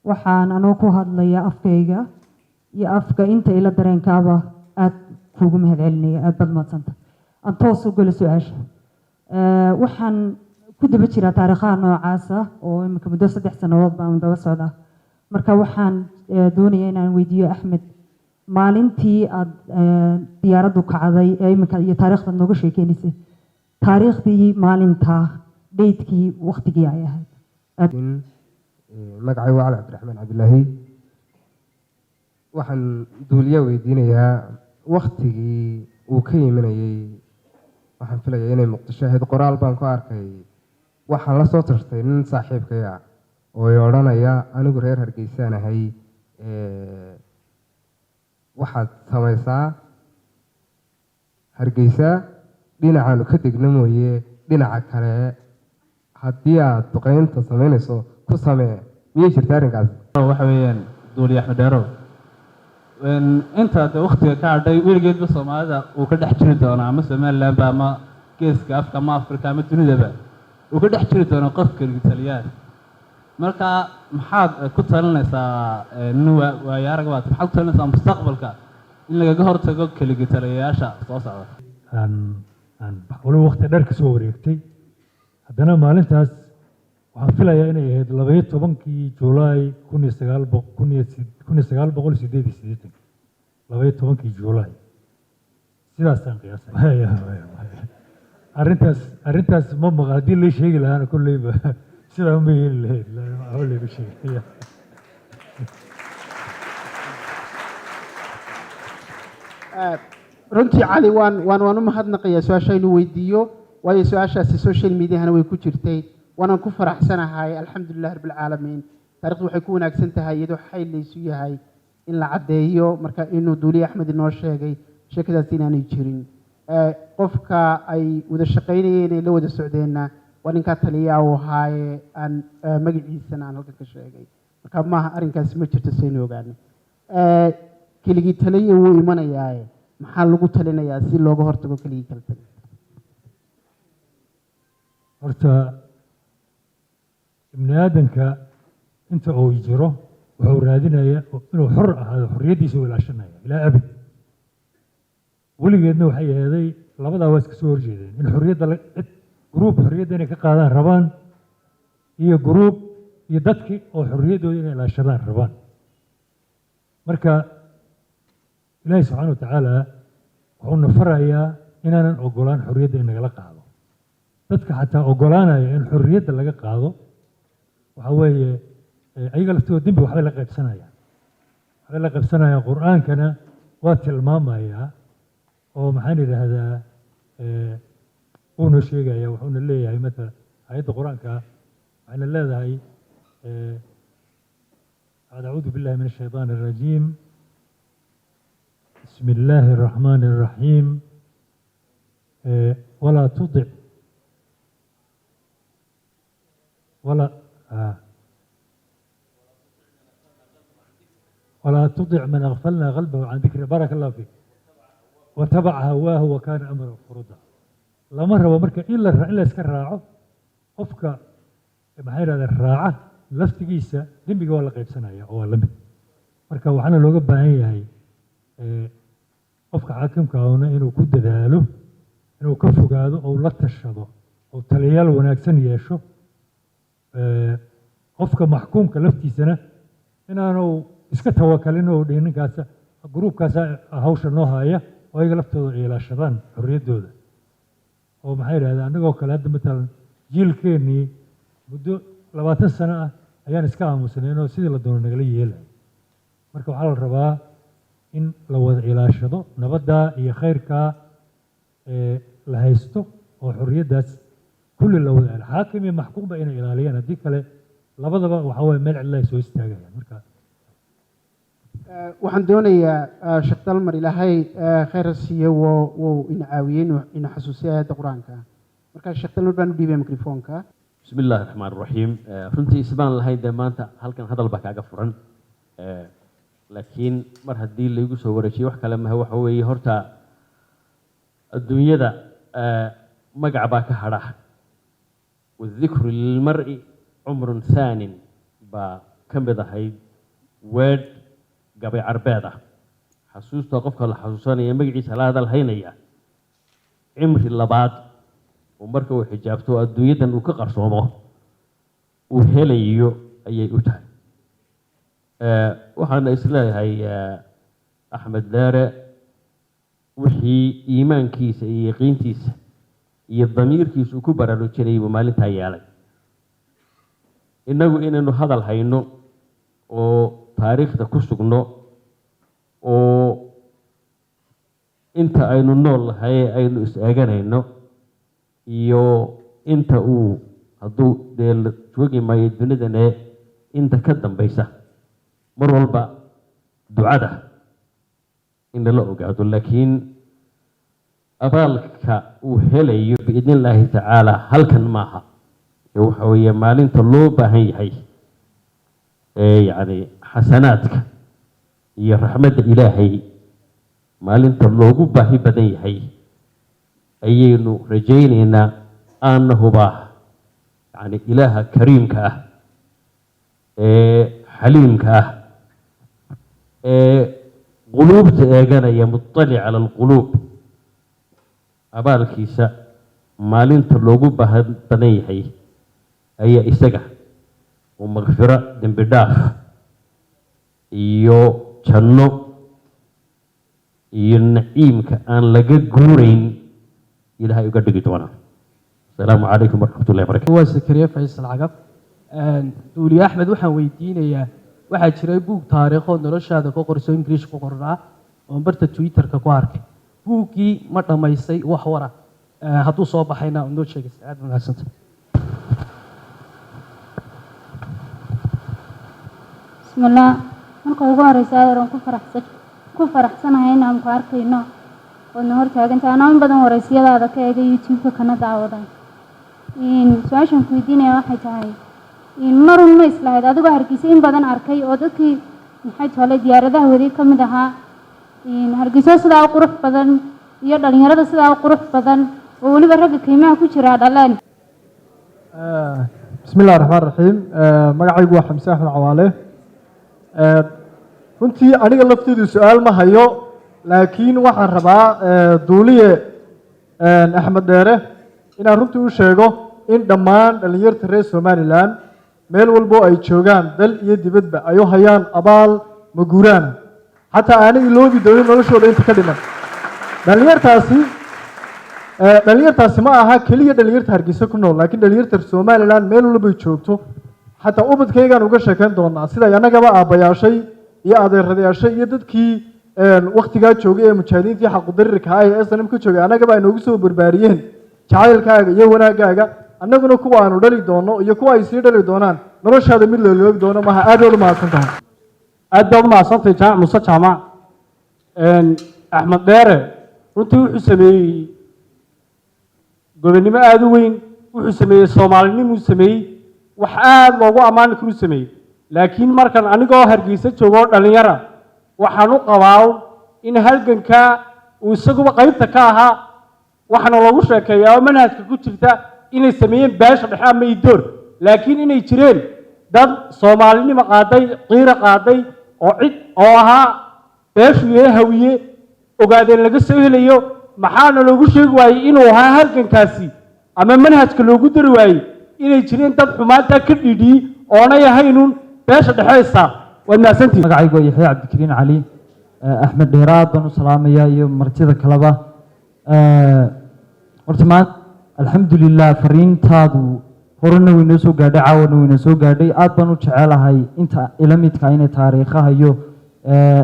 Waxaan anoo ku hadlaya afkayga iyo afka inta ila dareenkaaba aad kuugu mahadcelinaya. Aad baad mahadsanta. Aan toos u galo su-aasha. Waxaan ku daba jiraa taariikhaha noocaasa oo imika muddo 3 sannadood baan daba socdaa. Marka waxaan doonaya inaan weydiiyo Axmed maalintii aad diyaaraddu kacday ee imika iyo taariikhdaad nooga sheekeynaysay, taariikhdii maalintaa, date-kii, waqtigii ay ahayd. Magacay waa Cali Cabdiraxmaan Cabdilaahi. Waxaan duuliya weydiinayaa waktigii uu ka imanayey. Waxaan filayaa inay Muqdisho ahayd. Qoraal baan ku arkay. Waxaan la soo tartay nin saaxiibkay ah oo i odhanaya, anigu reer Hargeysaan ahay, waxaad samaysaa Hargeysa dhinacaanu ka degno mooye, dhinaca kale haddii aad duqeynta samaynayso ku samee. Miyay jirta arrinkaas? Waxa weeyaan, duuliye Axmed Dheerow, inta de waktiga ka hadhay weligeedba Soomaalida uu ka dhex jiri doonaa, ama Somalilandba ama geeska Afka ama Afrika ama dunidaba uu ka dhex jiri doonaa qofka taliyaan. Marka maxaad ku talinaysaa, nin waayo arag baad, maxaad ku talinaysaa mustaqbalka in lagaga hortago keligi taliyayaasha soo socda? Aan waliba waqti dheer ka soo wareegtay, haddana maalintaas waxaan filayaa inay ahayd 12-kii Juulaay 1988, 12-kii Juulaay, sidaasaan qiyaasay. Maya. Arrintaas ma maqal. Haddii lay sheegi lahaana kolleyba sidaa uma yeeli lahayn. Waxba layma sheegay. Runtii Cali, waan u mahadnaqayaa su-aasha inuu weydiiyo, waayo su-aashaasi social mediahana way ku jirtay, waanaan ku faraxsanahay. Alxamdulilah rabbilcaalamiin. Taarikhdu waxay ku wanaagsan tahay iyadoo xayl laysu yahay in la caddeeyo. Marka inuu duuliye Axmed inoo sheegay sheekadaasi inaanay jirin. Qofka ay wada shaqaynayeen ay la wada socdeenna waa ninkaa taliyaa uu ahaaye aan magaciisana aan halkan ka sheegay. Marka maaha, arrinkaasi ma jirto saynu ogaano. Keligii taliya wuu imanayaaye, maxaa lagu talinayaa si looga hortago keligii kala taliya? Horta ibni aadanka inta uu jiro wuxuu raadinaya inuu xor ahaado, xorriyaddiisa uu ilaashanaya ilaa abid. Weligeedna waxay aheeday labadaa waa iska soo horjeedeen, in xorriyadda cid group xorriyadda inay ka qaadaan rabaan iyo group iyo dadkii oo xorriyaddooda inay ilaashadaan rabaan. Marka Ilaahi subxaana wa tacaala wuxuuna farayaa inaanan ogolaan xorriyadda in nagala qaado. Dadka xataa ogolaanaya in xorriyadda laga qaado waxa weeye ayaga laftooda dembi waxbay la qaybsanayaan. Qur-aankana waa tilmaamayaa oo maxaan idhaahdaa, wuuna sheegaya, wuxuuna leeyahay matala aayadda qur-aanka waxayna leedahay, acuudu billahi min ashaytaan alrajiim, bismi illaahi araxmaani araxiim, walaa tudic ولا تطع من أغفلنا قلبه عن ذكر، بارك الله فيك، وتبع هواه وكان أمره فرطا. Lama rabo marka in la iska raaco. Qofka, maxay yidhahdeen, raaca laftigiisa dembiga waa la qaybsanaya oo waa la mid. Marka waxaana looga baahan yahay qofka xaakimka ahuna inuu ku dadaalo inuu ka fogaado oo la tashado oo taliyayaal wanaagsan yeesho. Qofka maxkuumka laftiisana inaanu iska tawakalin oo dhihin ninkaas gruubkaasa hawsha noo haya, oo ayaga laftooda ilaashadaan xorriyaddooda. Oo maxay yidhahdeen, annagoo kale hadda matalan jiilkeennii muddo 20 sano ah ayaan iska aamusnayn oo sidii la doono nagala yeelay. Marka waxaa la rabaa in la wada ilaashado nabaddaa iyo khayrkaa la haysto oo xorriyaddaas kulli la wada xaakim iyo maxkuumba inay ilaaliyaan. Haddii kale labadaba waxaa waye meel cidla ay soo istaagayaan marka. Waxaan doonayaa Sheekh Dalmar, Ilaahay khayr ha siiyo, wuu ina caawiyey inuu ina xasuusiyo aayadda Qur-aanka. Marka Sheekh Dalmar baan u dhiibaya mikrofoonka. Bismi illaahi raxmaan raxiim. Runtii isbaan lahayn dee maanta halkan hadal baa kaaga furan, laakiin mar haddii laygu soo wareejiyey wax kale mahe. Waxa weeye horta adduunyada magac baa ka hadha. "Wadikru lilmar'i cumrun thaanin" baa ka mid ahayd weedh gabay carbeed ah. Xasuusta qofka la xasuusanaya, magaciisa la hadal haynaya, cimri labaad oo marka uu xijaabto oo adduunyadan uu ka qarsoomo uu helayo ayay u tahay. Waxaana isleeyahay Axmed Dheere wixii iimaankiisa iyo yaqiintiisa iyo damiirkiisa uu ku baraarujinayay buu maalintaa yeelay. Innagu inaynu hadal hayno oo taariikhda ku sugno oo inta aynu nool nahay aynu is eeganayno iyo inta uu hadduu dee la joogi maayo dunidane inta ka dambaysa, mar walba ducada in lala ogaado. Laakiin abaalka uu helayo biidni illaahi tacaala halkan maaha ee waxa weeye maalinta loo baahan yahay ee yacni xasanaadka iyo raxmadda Ilaahay, maalinta loogu baahi badan yahay ayaynu rajaynaynaa. Aanna hubaa yacni Ilaaha kariimka ah ee xaliimka ah ee quluubta eeganaya, muطalic cala alquluub, abaalkiisa maalinta loogu baahan badan yahay ayaa isaga uu makfiro, dembi dhaaf iyo janno iyo naciimka aan laga guurayn Ilaahay uga dhigi doonaa. Asalaamu calaykum waraxmat ullahi barakatu. Waa Sakariye Faysal Cagaf. Duuliye Axmed waxaan weydiinayaa, waxaa jiray buug taariikhood noloshaada ku qorso, Ingiriish ku qornaa, oon barta Twitterka ku arkay. Buuggii ma dhammaysay? Wax wara hadduu soo baxayna noo sheegaysa. Aad ba mahadsanta. Bismillaah. Marka ugu horeysa, adeer, waan ku faraxsanahay in aan ku arkayno oodna hortaagantahay. Anaa in badan wareysiyadaada ka eega YouTube-ka kana daawaday. Su-aashan ku weydiinaya waxay tahay, marun ma islahayd, adigoo Hargeysa in badan arkay oo dadkii, maxay tole, diyaaradaha waday ka mid ahaa, Hargeyso sidaa u qurux badan iyo dhalinyarada sidaa u qurux badan oo weliba ragga qiimaha ku jiraa dhaleen? Bismi illahi raxmaan raxiim. Magacaygu waa Xamse Axmed Cawaale. Runtii aniga lafteydu su-aal ma hayo, laakiin waxaan rabaa duuliye Axmed Dheere inaan runtii u sheego in dhammaan dhallinyarta reer Somaliland meel walbo ay joogaan, dal iyo dibadba, ay u hayaan abaal maguuraana, xataa aanay iloobi doonin noloshooda inta ka dhiman. Dhalinyartaasi ma aha keliya dhalinyarta Hargeysa ku nool, laakiin dhalinyarta Somaliland meel walbay joogto, xataa ubadkaygaan uga sheekeyn doonaa siday annagaba aabbayaashay iyo adeeradayaashay iyo dadkii waktigaa joogay ee mujaahidiintii xaqudarirka ah ee SNM ka joogay annagaba ay noogu soo barbaariyeen jacaylkaaga iyo wanaaggaaga. Annaguna kuwa aanu dhali doono iyo kuwa ay sii dhali doonaan noloshaada mid la iloobi doono maaha. Aad baad u mahadsan tahay. Aad baad u mahadsantahay, Jaamac Muuse Jaamac. Axmed Dheere runtii wuxuu sameeyey gobonnimo aada u weyn, wuxuu sameeyey soomaalinimuu sameeyey, wax aada loogu ammaani karuu sameeyey. Laakiin markan anigoo Hargeysa joogo oo dhallinyara, waxaan u qabaa in halgankaa uu isaguba qaybta ka ahaa. Waxaana loogu sheekeeyaa oo manhajka ku jirta inay sameeyeen beesha dhexe ama idoor, laakiin inay jireen dad Soomaalinimo qaaday, qiiro qaaday, oo cid oo ahaa beeshu iyo Hawiye Ogaadeen laga soo helayo. Maxaana loogu sheegi waayey inuu ahaa halgankaasi, ama manhajka loogu dari waayey inay jireen dad xumaantaa ka dhidhiyey oonay ahaynun beesha dhexeysa? Waad mahadsantihin. Magacaygu waa Yaxya Cabdikariin Cali. Axmed Dheeraad baan u salaamayaa iyo martida kaleba. Horta maanta, alxamdulilah, fariintaadu horena way noo soo gaadhay, caawana way noo soo gaadhay. Aad baan u jecelahay inta ila midka inay taariikhaha iyo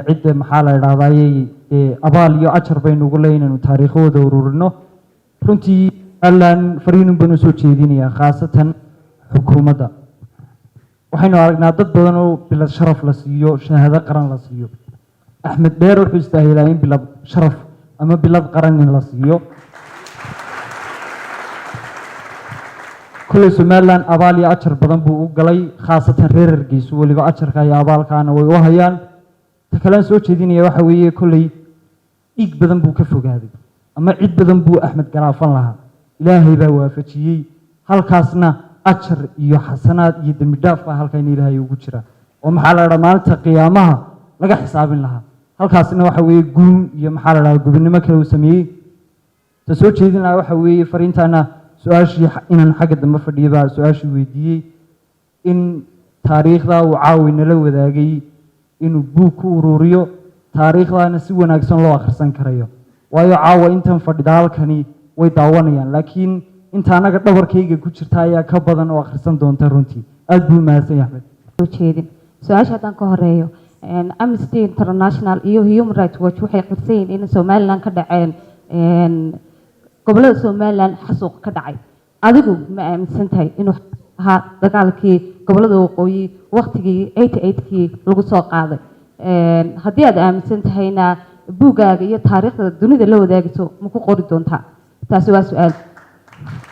cidda, maxaa la idhahdaayey, dee abaal iyo ajar baynu ugu leeyahay inaynu taariikhahooda ururino. Runtii allan fariinun baan usoo jeedinayaa, khaasatan xukuumadda. Waxaynu aragnaa dad badan oo bilad sharaf la siiyo, shahaado qaran la siiyo. Axmed Dheer wuxuu istaahilaa in bilad sharaf ama bilad qaran in la siiyo. Kulley Somaliland abaal iyo ajar badan buu u galay, khaasatan reer Hargeysa. Weliba ajarka iyo abaalkaana way u hayaan. Ta kalean soo jeedinaya waxa weeye, kolley dhiig badan buu ka fogaaday ama cid badan buu Axmed garaafan lahaa, Ilaahay baa waafajiyey. Halkaasna ajar iyo xasanaad iyo dembi dhaaf baa halkan Ilaahay ugu jira, oo maxaa la dhahaa, maalinta qiyaamaha laga xisaabin lahaa. Halkaasna waxa weeye guul iyo, maxaa la dhahaa, gobonnimo kale uu sameeyey. Ta soo jeedin lahaa waxa weeye fariintaana, su-aashii inaan xagga dambe fadhiya baa su-aashii weydiiyey, in taariikhda uu caawi nala wadaagay inuu buug ku ururiyo, taariikhdana si wanaagsan loo akhrisan karayo. Waayo caawa intan fadhida halkani way daawanayaan, laakiin inta annaga dhabarkayga ku jirta ayaa ka badan oo akhrisan doonta. Runtii aad buu mahadsan yahay Axmed. Soo jeedin su-aasha haddaan ka horeeyo, Amnesty International iyo Human Rights Watch waxay qirsan yihiin in Somaliland ka dhaceen, gobollada Somaliland xasuuq ka dhacay. Adigu ma aaminsan tahay inuu ahaa dagaalkii gobollada waqooyi waqtigii 88-kii lagu soo qaaday? Haddii aad aaminsan tahayna, buuggaaga iyo taariikhda dunida la wadaagayso ma ku qori doontaa? Taasi waa su-aal.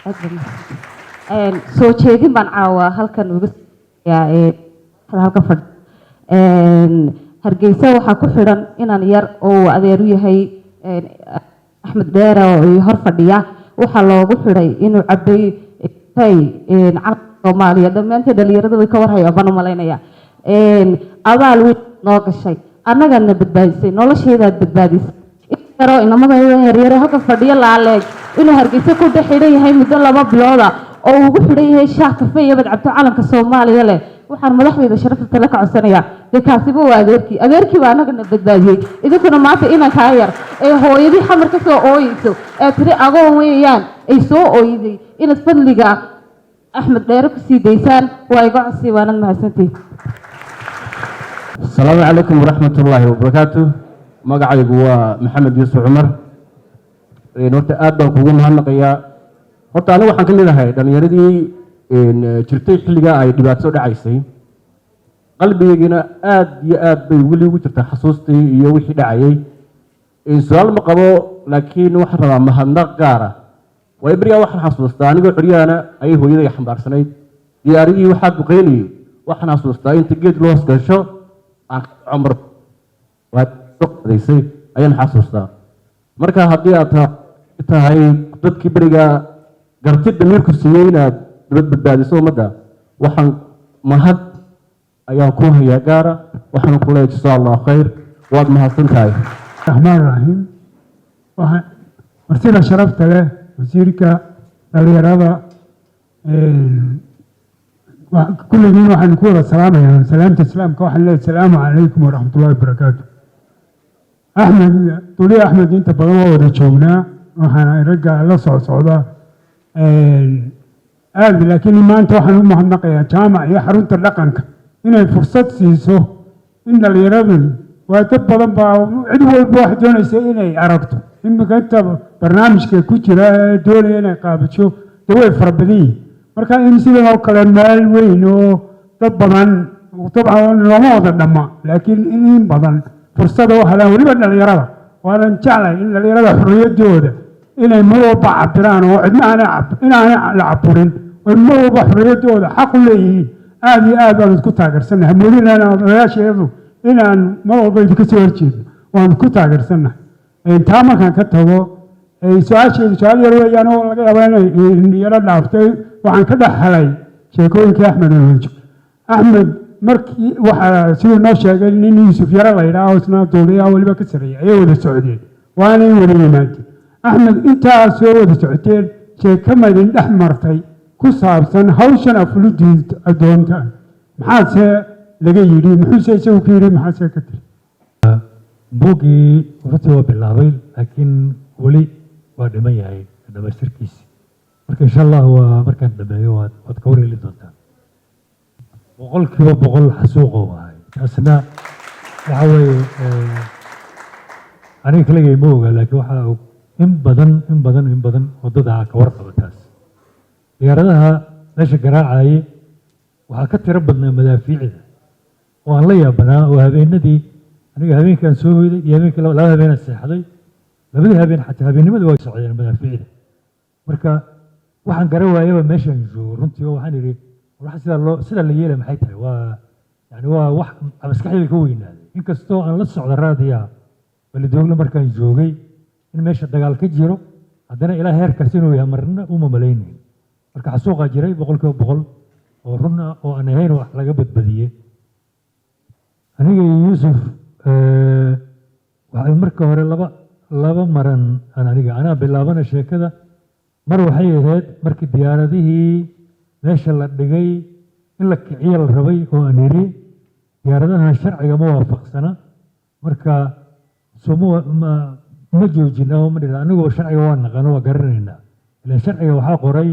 Aad baad mahadsantahay. Soo jeedin baan caawa halkan uga yaa halkan fadhi. Hargeysa waxaa ku xidhan inan yar oo uu adeer u yahay Axmed Dheere oo ii hor fadhiya. Waxaa loogu xidhay inuu cabay kafay calanka Soomaaliya. Dhammaanteen dhalinyarada way ka warhayaan baan u malaynaya. Abaal weyn noo gashay, annagaadna badbaadisay, nolosheedaad badbaadisay. In yaroo inamada yaryare halkan fadhiyo laaleeg inuu Hargeysa ku dhex xidhan yahay muddo 2 bilooda oo uu ugu xidhan yahay shaah kafee iyo badcabto calanka Soomaaliya leh. Waxaan madaxdayda sharafta tale ka codsanayaa, dee kaasiba waa adeerkii, adeerkii baa annagana badbaadiyey. Idinkuna maanta inankaa yar ee hooyadii Xamar ka soo ooyeyso ee tiri agoon weeyaan ay soo ooyday, inaad fadliga Axmed Dheere kusii daysaan waa iga codsi. Waanad mahadsantihin. Asalaamu calaykum waraxmat ullaahi wabarakaatu. Magacaygu waa Maxamed Yuusuf Cumar. Horta aad baan kugu mahadnaqayaa. Horta anigu waxaan ka mid ahay dhallinyaradii jirtay xilligaa ay dhibaato dhacaysay. Qalbigaygana aad iyo aad bay weli ugu jirtaa xasuustii iyo wixii dhacayay. Su-aal ma qabo, laakiin waxaan rabaa mahadnaq gaara. Waayo berigaa waxaan xasuustaa anigoo curyaana ayay hooyaday xambaarsanayd diyaaradihii waxaa duqeynayay. Waxaan xasuustaa inta geed loo hoos gasho aan ka dhaco mar waa soo qaadaysay ayaan xasuustaa. Marka haddii aad tahay dadkii beriga garti damiirku siiyey inaad dibad badbaadiso ummadda, waxaan mahad ayaan ku hayaa gaara. Waxaan ku leeyahay jazaa Allahu khayr, waad mahadsan tahay. Raxmaan Raxiim. Waxaa martida sharafta leh, wasiirka dhalinyarada, kulligiin waxaan ku wada salaamayaa salaamta Islaamka. Waxaan leeyahay asalaamu calaykum waraxmatullahi wabarakaatu. Axmed Duliye, Axmed inta badan waa wada joognaa, waxaan ragga la socsocda aad, laakiin maanta waxaan u mahadnaqayaa jaamac iyo xarunta dhaqanka inay fursad siiso in dhalinyaradu, waa dad badan baa, cid walba wax doonaysa inay aragto. Iminka inta barnaamijka ku jira ee doonaya inay qaabajo dee way fara badan yihiin. Marka in sidan oo kale meel weyn oo dad badan, dabcan looma wada dhamma, laakiin in badan fursada u helaan, weliba dhalinyarada. Waanan jeclay in dhalinyarada xorriyaddooda inay mar walba cabiraan oo cidna aanay inaanay la caburin, oy mar walba xorriyaddooda xaq u leeyihiin. Aad iyo aad baan isku taageersannahay. Moodinaan odayaasheedu inaan mar walba idinka soo horjeedno, waan ku taageersannahay. Taa markaan ka tago, Su-aasheedu su-aal yar weeyaan oo laga yaabaa inay yaro dhaaftay. Waxaan ka dhex helay sheekooyinkii Axmed Alwajo. Axmed markii waxaa siduu noo sheegay nin Yuusuf Yaro la yidhaah oo isna duuliyaha weliba ka sarreeyay ayay wada socdeen, waanay wada yimaadeen. Axmed, intaa soo wada socoteen, sheeko madin dhex martay ku saabsan hawshan afulidii doontaan? Maxaase laga yidhi? Muxuuse isagu ka yidhi? Maxaase ka tiri? Buuggii runtii waa bilaabay, laakiin weli waa dhiman yahay dhamaystirkiisi. Marka insha Allah waa markaan dhameeyo waad ka warheli doontaan. 100% xasuuqo wahay. Taasna waxa weeye, aniga kaligay ma oga, laakiin waxaa og in badan, in badan, in badan waddada ka warqaba. Taas diyaaradaha meesha garaacaye waxaa ka tiro badnaa madaafiicda oo aan la yaabanaa, oo habeenadii aniga habeenkaan soo hoyday iyo habeenkii laba habeenaan seexday, labadii habeen xataa habeennimadii waa socdeen madaafiicda. Marka waxaan garan waayaba meeshaan joogo runtii, oo waxaan idhi, wax sida loo sida la yeelay maxay tahay? Waa yani waa wax maskaxdayda ka weynaaday, inkastoo aan la socda raadiyaha Balidoogle markaan joogay in meesha dagaal ka jiro, haddana ilaa heerkaas inuu yahay marna uma malaynayn. Marka xasuuqaa jiray 100% oo run ah oo aan ahayn wax laga badbadiyey. Aniga iyo Yuusuf waxay marka hore laba maran aan aniga anaa bilaabana sheekada. Mar waxay ahayd markii diyaaradihii meesha la dhigay in la kiciyo la rabay, oo aan idhi diyaaradahan sharciga ma waafaqsana. Marka soo ma joojina oo ma nidha anigoo sharciga waa naqano, waa garanaynaa, ilaan sharciga waxaa qoray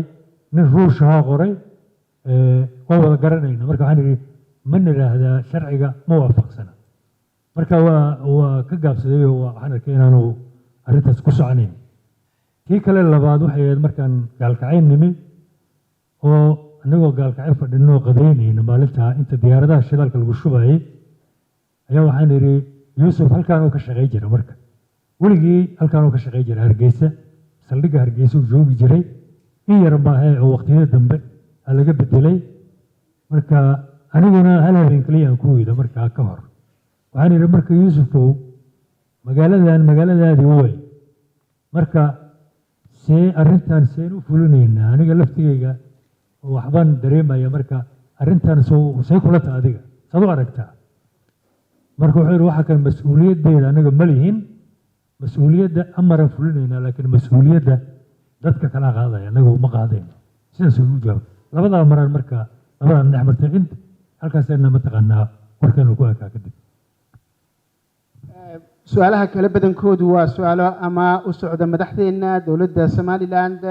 nin Ruushahaa qoray, waa wada garanayna. Marka waxaan idhi, ma nidhaahdaa sharciga ma waafaqsana? Marka waa ka gaabsaday oo waxaan arkay inaanu arrintaas ku soconayn. Tii kale labaad waxay ahayd markaan Gaalkacyo nimi, oo anagoo Gaalkacyo fadhino oo qadaynayna maalintaa inta diyaaradaha shidaalka lagu shubayay, ayaa waxaan idhi Yuusuf halkaan uu ka shaqay jira, marka weligii halkaan uu ka shaqay jiray Hargeysa, saldhigga Hargeysa uu joogi jiray in yar maahe oo waqtiyada dambe aa laga bedelay. Marka aniguna hal habeen keliya aan ku weydo. Markaa ka hor waxaan idhi, marka Yuusufow, magaaladan magaaladaadii way, marka see arrintan seen u fulinaynaa? Aniga laftigayga waxbaan dareemaya. Marka arrintan soo see kula taha adiga, saad u aragtaa? Marka wuxuu yidhi, waxa kan mas-uuliyaddeeda anaga ma lihin, mas-uuliyadda amaran fulinaynaa, laakiin mas-uuliyadda dadka kalaa qaadaya, anaga uma qaadayno. Sidaas ugu jawaab labadaa maraan. Marka labadan dhex martay int halkaasna mataqaanaa warkeenu ku ekaa kadib. Su-aalaha kale badankoodu waa su-aalo ama u socda madaxdeena dowladda Somaliland.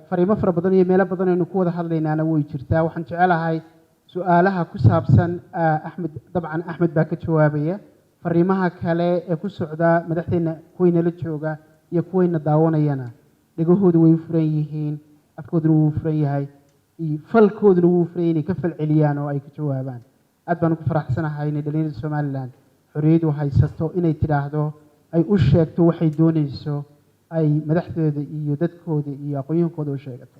Fariimo fara badan iyo meelo badan aynu ku wada hadlaynaana way jirtaa. Waxaan jecelahay su-aalaha ku saabsan Axmed, dabcan Axmed baa ka jawaabaya. Fariimaha kale ee ku socda madaxdeena, kuwayna la jooga iyo kuwayna daawanayana, dhegahoodu way u furan yihiin, afkooduna wuu furan yahay, iyo falkooduna wuu furan yahay inay ka falceliyaan oo ay ka jawaabaan. Aad baan ugu faraxsanahay inay dhalinyarada Somaliland xorriyadu haysato inay tidhaahdo, ay u sheegto waxay doonayso, ay madaxdooda iyo dadkooda iyo aqoonyahankooda u sheegato.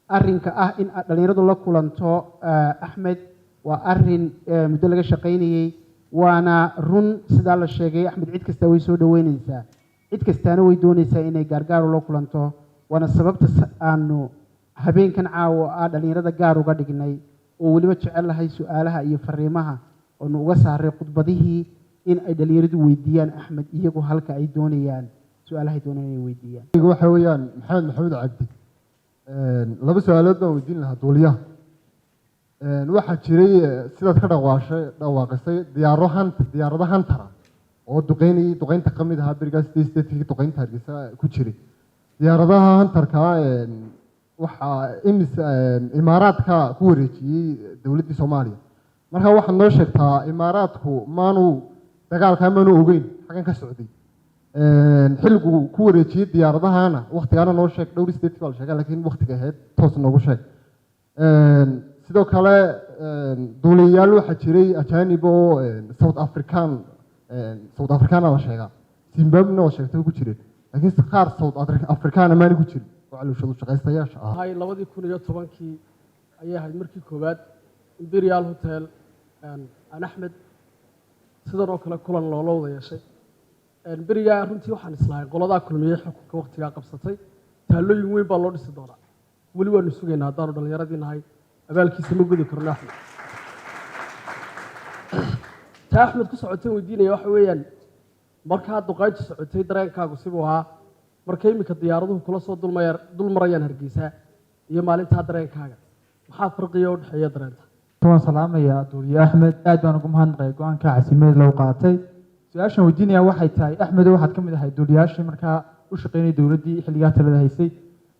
Arrinka ah in aad dhalinyaradu la kulanto Axmed waa arrin muddo laga shaqaynayey, waana run sidaa la sheegay. Axmed cid kasta way soo dhaweynaysaa, cid kastaana way doonaysaa inay gaargaar ula kulanto, waana sababta aanu habeenkan caawa ah dhalinyarada gaar uga dhignay, oo weliba jecel lahay su-aalaha iyo fariimaha oonu uga saaray khudbadihii in ay dhalinyaradu weydiiyaan Axmed iyagu halka ay doonayaan, su-aalahay doonayaan inay weydiiyaan. Waxa weeyaan Maxamed Maxamuud Cabdi. Laba su-aalood baan weydiin lahaa duuliyaha. Waxaa jiray, sidaad ka dhawaaqisay, diyaarado hantara oo duqeynayay, duqeynta ka mid ahaa berigaas 88-kii duqeynta Hargeysa ku jiray. Diyaaradaha hunterka waxaa imis Imaaraadka ku wareejiyey dowladdii Soomaaliya. Marka waxaad noo sheegtaa, Imaaraadku maanu dagaalkaa maanu ogeyn xaggan ka socday xilligu ku wareejiyey diyaaradahana? Waktigaana noo sheeg. Dhowr sideedkii baa la sheegaa, laakiin waktiga ahayd toos noogu sheeg. Sidoo kale duuliyayaal waxaa jiray ajaanib oo South African, South Africana la sheegaa, Zimbabwena waa sheegtay ku jireen, laakiin qaar South Africana maani ku jirin oo calooshadu shaqaystayaasha ahaa. Ahay 2010-kii ayay ahayd markii koowaad Imperial Hotel aan Axmed sidan oo kale kulan loola wada yeeshay. Berigaa runtii waxaan islahay qoladaa Kulmiye xukunka waqtigaa qabsatay, taallooyin weyn baa loo dhisi doonaa. Weli waanu sugaynaa haddaanu dhallinyaradii nahay, abaalkiisa ma gudi karno Axmed. Taa Axmed ku socotay weydiinaya waxa weeyaan, markaa duqayntu socotay dareenkaagu sibuu ahaa? Marka iminka diyaaraduhu kula soo dulmaya dul marayaan Hargeysa iyo maalintaa dareenkaaga, maxaa farqiya u dhexeeya dareenta? Waan salaamayaa duuliye Axmed, aad baan ugu mahadnaqaya go-aanka casimadeed loo qaatay. Su-aashan weydiinaya waxay tahay, Axmedo, waxaad ka mid ahay duuliyaashii markaa u shaqeynayay dowladdii xilligaa talada haysay.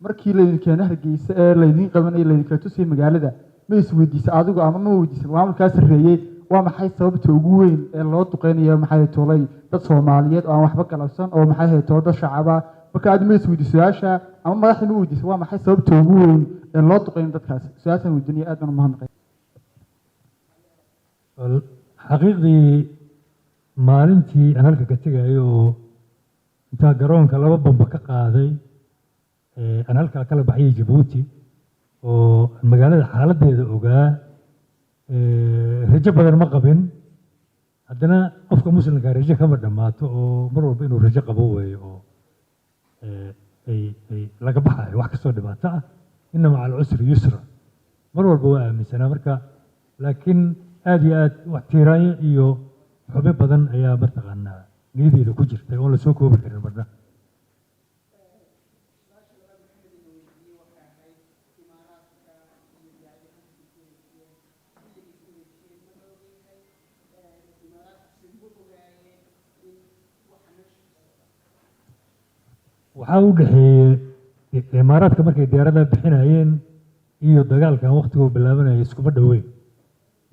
Markii laydin keeno Hargeysa ee laydin qabanayay, laydinkala tusayay magaalada, ma isweydiisay adigu ama ma weydiisay maamulkaa sarreeyey, waa maxay sababta ugu weyn ee loo duqeynayo, maxay toolay, dad Soomaaliyeed oo aan waxba galabsan oo, maxay ahayd, dad shacaba? Marka aad ma isweydiisay su-aasha ama madaxda ma weydiisay, waa maxay sababta ugu weyn ee loo duqeynayo dadkaas? Su-aashaan weydiinaya, aad baan u mahadnaqay. Xaqiiqdii, maalintii aan halka ka tegayo oo intaa garoonka laba bamba ka qaaday aan halkaa kala baxyay Jabuuti oo aan magaalada xaaladdeeda ogaa, rajo badan ma qabin. Haddana qofka muslimka rajo kama dhammaato, oo mar walba inuu rajo qabo weeyo oo ay laga baxayo wax kastoo dhibaato ah. Inna maca alcusri yusra, mar walba waa aaminsanaa. Marka laakiin aad iyo aad wax tiiraanyo iyo xubin badan ayaa mataqaanaa niyadeyda ku jirtay oon lasoo koobi karin marna. Waxaa u dhexeeyey Imaaraadka markay diyaaradaha bixinayeen iyo dagaalkan waqtiguu bilaabanayay iskuma dhoweyn.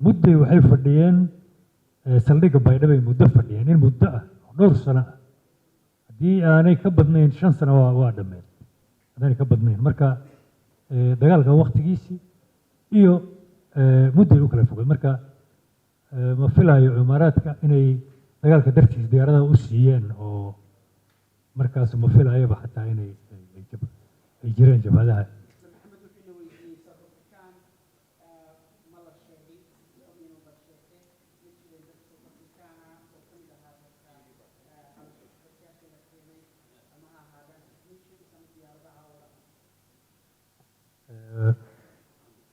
Mudday waxay fadhiyeen saldhigga Baydhabo ay muddo fadhiyeen, in muddo ah oo dhowr sano ah, haddii aanay ka badnayn 5 sano waa dhammeen haddaanay ka badnayn. Marka dagaalka waqtigiisii iyo mudday u kala fogay. Marka ma filayo Imaaraadka inay dagaalka dartiis diyaaradaha u siiyeen, oo markaas ma filayoba xataa inay ay jireen jabhadaha.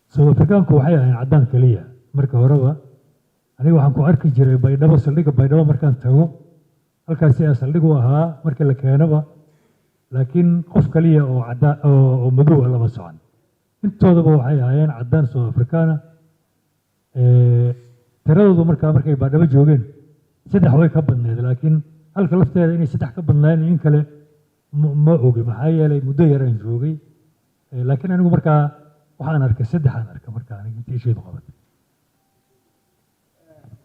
South Africaanku waxay ahayn caddaan keliya marka horeba. Aniga waxaan ku arki jiray Baydhabo, saldhigga Baydhabo markaan tago, halkaasi ayaa saldhig u ahaa markii la keenaba, laakiin qof kaliya oo caddaa oo madow ah lama socon. Intoodaba waxay ahaayeen caddaan South Africana. Tiradoodu markaa markay Baydhabo joogeen saddex way ka badneed, laakiin halka lafteeda inay saddex ka badnaayeen in kale ma ogi, maxaa yeelay muddo yaraan joogay. Laakiin anigu markaa waxaan arkay saddexaan arkay markaa aniga intii ishaydu qabatay.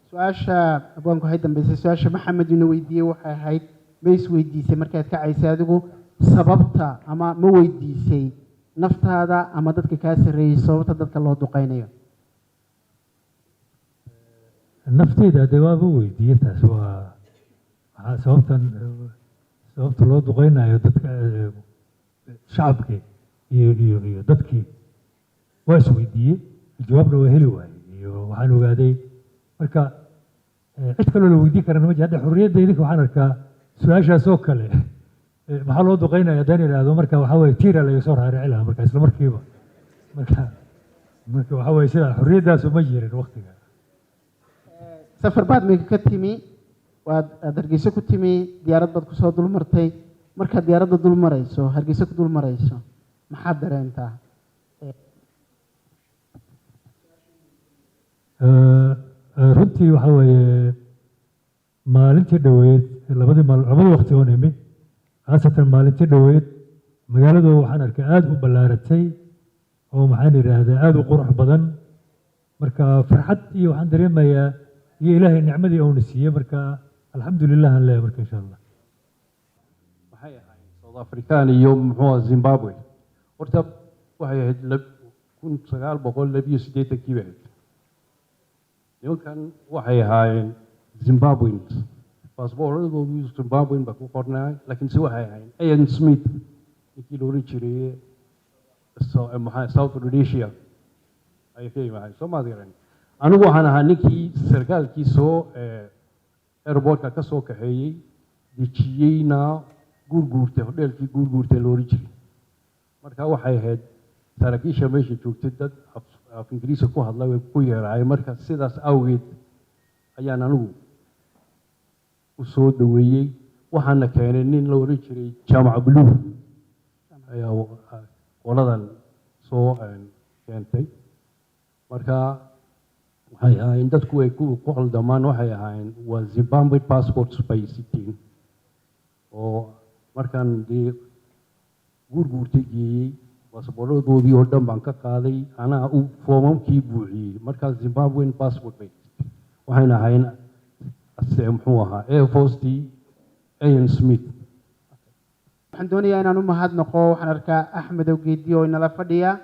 Su-aasha abwaanku waxay dambeysay. Su-aasha Maxamed ina weydiiyey waxay ahayd, ma isweydiisay markaad kacaysay adigu sababta ama ma weydiisay naftaada ama dadka kaa sarreeyey sababta dadka loo duqeynayo? Nafteyda dee waaba weydiiyey taas, waa maxaa sababtan, sababta loo duqeynayo dadka shacabkii iyo dadkii. Waa isweydiiyey, jawaabna waa heli waayey. Iyo waxaan ogaaday marka cid kaloo la weydiin karana ma jiro. Hadda xorriyadda idinka waxaan arkaa su-aashaas oo kale, maxaa loo duqeynaya, haddaan idhaahdo marka waxaa waye tiira laga soo raarici lahaa marka isla markiiba. Marka waxaa waye sidaa xorriyaddaasu ma jirin waqtiga. Safar baad mika ka timi, waad aad Hargeysa ku timi, diyaarad baad kusoo dul martay. Markaad diyaaradda dul marayso, Hargeysa ku dul marayso, maxaad dareentaa? Runtii waxa weeye maalintii dhoweyd, labadii maal, labadii waqti oon imi, khaasatan maalintii dhoweyd, magaaladu waxaan arkay aada u ballaaratay oo, maxaan idhaahdaa, aada u qurux badan. Marka farxad iyo waxaan dareemayaa iyo Ilaahay nicmadii uuna siiyey. Marka alxamdulilah aan leeyahay marka, insha Allah. Waxay ahayd South African iyo muxuu ahaa Zimbabwe. Horta waxay ahayd 1982-kii bay ahayd. Nimankan waxay ahaayeen Zimbabweans, baasboorradoodu Zimbabwean baa ku qornaa, laakiin se waxay ahaayeen Ian Smith ninkii la oran jiray maxaa South Rhodesia ayay ka yimaadeen, soo maad garan. Anigu waxaan ahaa ninkii sarkaalkii soo airportka ka soo kaxeeyey. Dejiyeyna Guurguurtay, hodheelkii Guurguurtay la oran jiray. Marka waxay ahayd saraakiisha meesha joogtay dad af Ingiriiska ku hadla way ku yeeraayeen. Marka sidaas awgeed ayaan anigu u soo dhaweeyey. Waxaana keenay nin la oran jiray Jaamac Buluug ayaa qoladan soo keentay. Marka waxay ahaayeen dadku ay ku qaldamaan, waxay ahaayeen waa Zimbabwe passports bay siteen, oo markaan dee Guurguurtay geeyey, baasaboorradoodii oo dhan baan ka qaaday, anaa u foomamkii buuxiyey. Markaa Zimbabwean passport bay siteen, waxayna ahaayeen ase muxuu ahaa Air Force-tii Ian Smith. Waxaan doonayaa inaan u mahadnaqo. Waxaan arkaa Axmed Awgeedi oo inala fadhiya.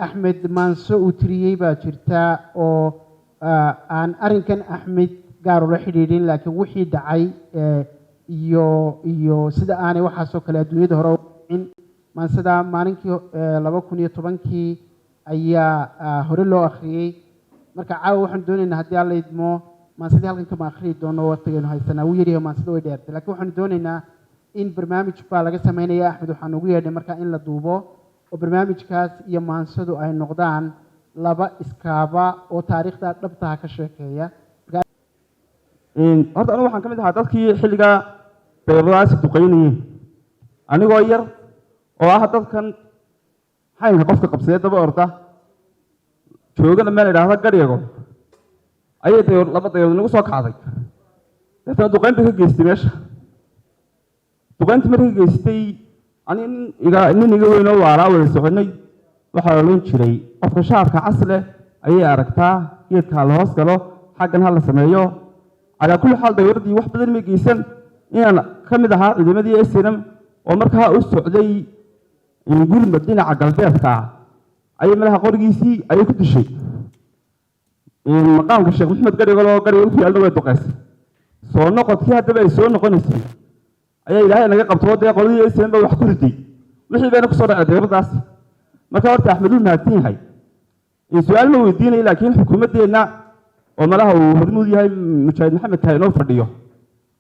Axmed maanso uu tiriyey baa jirta oo aan arrinkan Axmed gaar ula xidhiidhin, laakiin wixii dhacay iyo sida aanay waxaasoo kale adduunyada hore u dhicin. Maansada maalinkii 2010-kii ayaa hore loo akhriyey. Marka caawa waxaan doonaynaa, haddii Alla idmo, maansadii halkan kama akhriyi doono, waqtigaynu haysanaa wuu yaryahay, maansada way dheertay, laakiin waxaanu doonaynaa in barnaamij baa laga sameynaya. Axmed waxaan ugu yeedhay marka in la duubo oo barnaamijkaas iyo maansadu ay noqdaan laba iskaaba oo taariikhda dhabtaha ka sheekeeya. Horta anigu waxaan ka mid ahaa dadkii xilligaa dayaradaasi duqeynayeen, anigoo yar oo ah dadkan xaynka qofka qabsadee daba orda joogana meel idhaahda Garyago ayay dayar laba dayarood nagu soo kacday. Deetana duqeyn bay ka geystay meesha. Duqeyntii markay geystay, ani nin iga weyn oo waalaa wada soconay. Waxaa la odhan jiray qofka shaarka cas leh ayay aragtaa, geedka ha la hoos galo, xaggan ha la sameeyo. Calaa kulli xaal, daywaradii wax badan may geysan. Inaan ka mid ahaa ciidamadii SNM oo markaa u socday gurmad dhinaca galbeedka ah ayay madaxa qorigiisii ayay ku dishay. Maqaamka Sheekh Maxamed Garigol oo Garigol ku yaalna way duqaysay. Soo noqodkii haddaba ay soo noqonaysay ayaa Ilaahay naga qabtoo, dee qoladii SNM ba wax ku riday, wixii bayna kusoo dhacay daywaradaasi. Marka horta Axmed uu mahadsan yahay. Su-aal ma weydiinaya, laakiin xukuumaddeenna oo malaha uu hormuud yahay Mujaahid Maxamed Kaha inoo fadhiyo,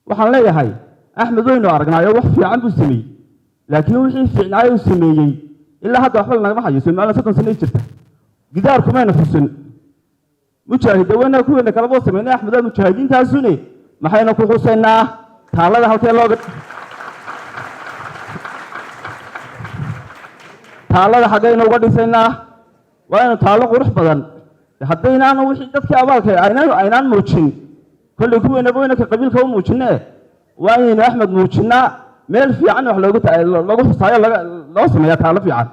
waxaan leeyahay Axmed waynu aragnaayo wax fiican buu sameeyey, laakiin wixii fiicnaayo uu sameeyey ilaa hadda waxba lanagama hayo. Somaliland 30 sano jirta, gidaarku mayna xusin. Mujaahid wayna kuweena kalaboo sameynay. Axmed waa mujaahidiintaasune, maxayna ku xusaynaa? Taalada halkee looga taalada xaggaynu uga dhisaynaa? Waa inu taallo qurux badan. Haddaynaanu wixii dadkii abaalka aynaan muujin, kolley kuweynaba waynaka qabiilka u muujinee, waa inaynu Axmed muujinnaa, meel fiican wax loogu xusaayo loo sameeyaa taallo fiican.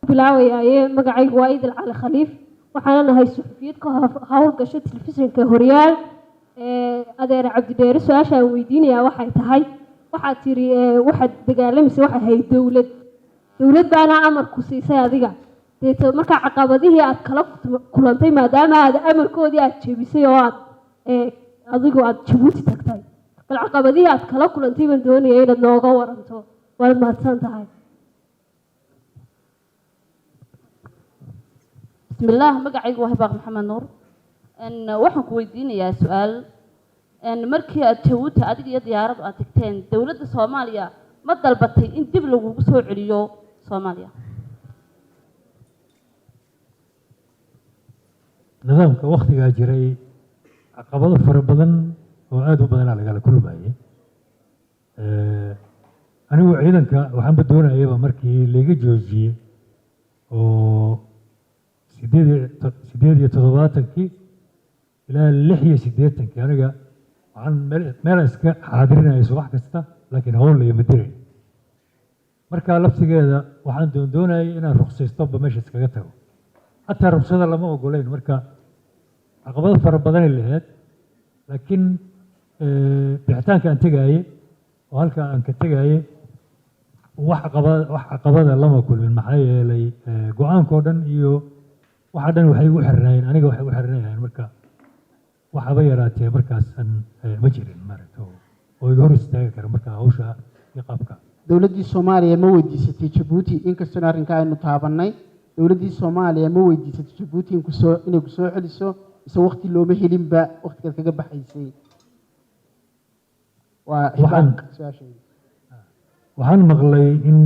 Bilaabayaaye, magacaygu waa Idil Cali Khaliif, waxaana nahay suxufiyad ka howlgasho telefishinka Horyaal. Adeer Cabdidheere, su-aasha aan weydiinayaa waxay tahay, waxaad tiri waxaad dagaalamaysa waxay ahayd dowlad baana amar ku siisay adiga. Deeto markaa caqabadihii aad kala kulantay maadaama aad amarkoodii aad jebisay oo aad adigu aad Jabuuti tagtay, bal caqabadihii aad kala kulantay baan doonaya inaad nooga waranto. Waad mahadsan tahay. Bismillaah, magacaygu waa Hibaaq Maxamed Nuur. Waxaan ku weydiinayaa su-aal. Markii aad Jabuuti adiga iyo diyaaradu aad tagteen, dowladda Soomaaliya ma dalbatay in dib lagugu soo celiyo Soomaaliya? Nidaamka waktigaa jiray caqabado fara badan oo aada u badanaa lagala kulmayay. Anigu ciidanka waxaanba doonayaba markii layga joojiyey oo 78-kii ilaa 86-kii, aniga waxaan meel iska xaadirinaya subax kasta, laakiin hawl layama diray. Markaa laftigeeda waxaan doondoonayay inaan ruksaystoba meesha iskaga tago, xataa ruksada lama ogoleyn. Marka caqabado fara badanay lahayd, laakiin bixitaanka aan tegaaye oo halka aan ka tegaaye wax caqabada lama kulmin, maxaa yeelay go-aankoo dhan iyo waxa dhan waxay igu xirnaayeen aniga, waxay igu xirnaayeen. Marka waxaba yaraatee markaas aan ma jirin maaragta oo iga hor istaagi kara marka hawsha iyo qaabka. Dowladdii Soomaaliya ma weydiisatay Jabuuti, inkastoona arrinka aynu taabannay, dowladdii Soomaaliya ma weydiisatay Jabuuti in kusoo inay kusoo celiso, mise waqti looma helinba waqtigaad kaga baxaysay? Waa Waxaan- Hibaaq su-aashayda. Waxaan maqlay in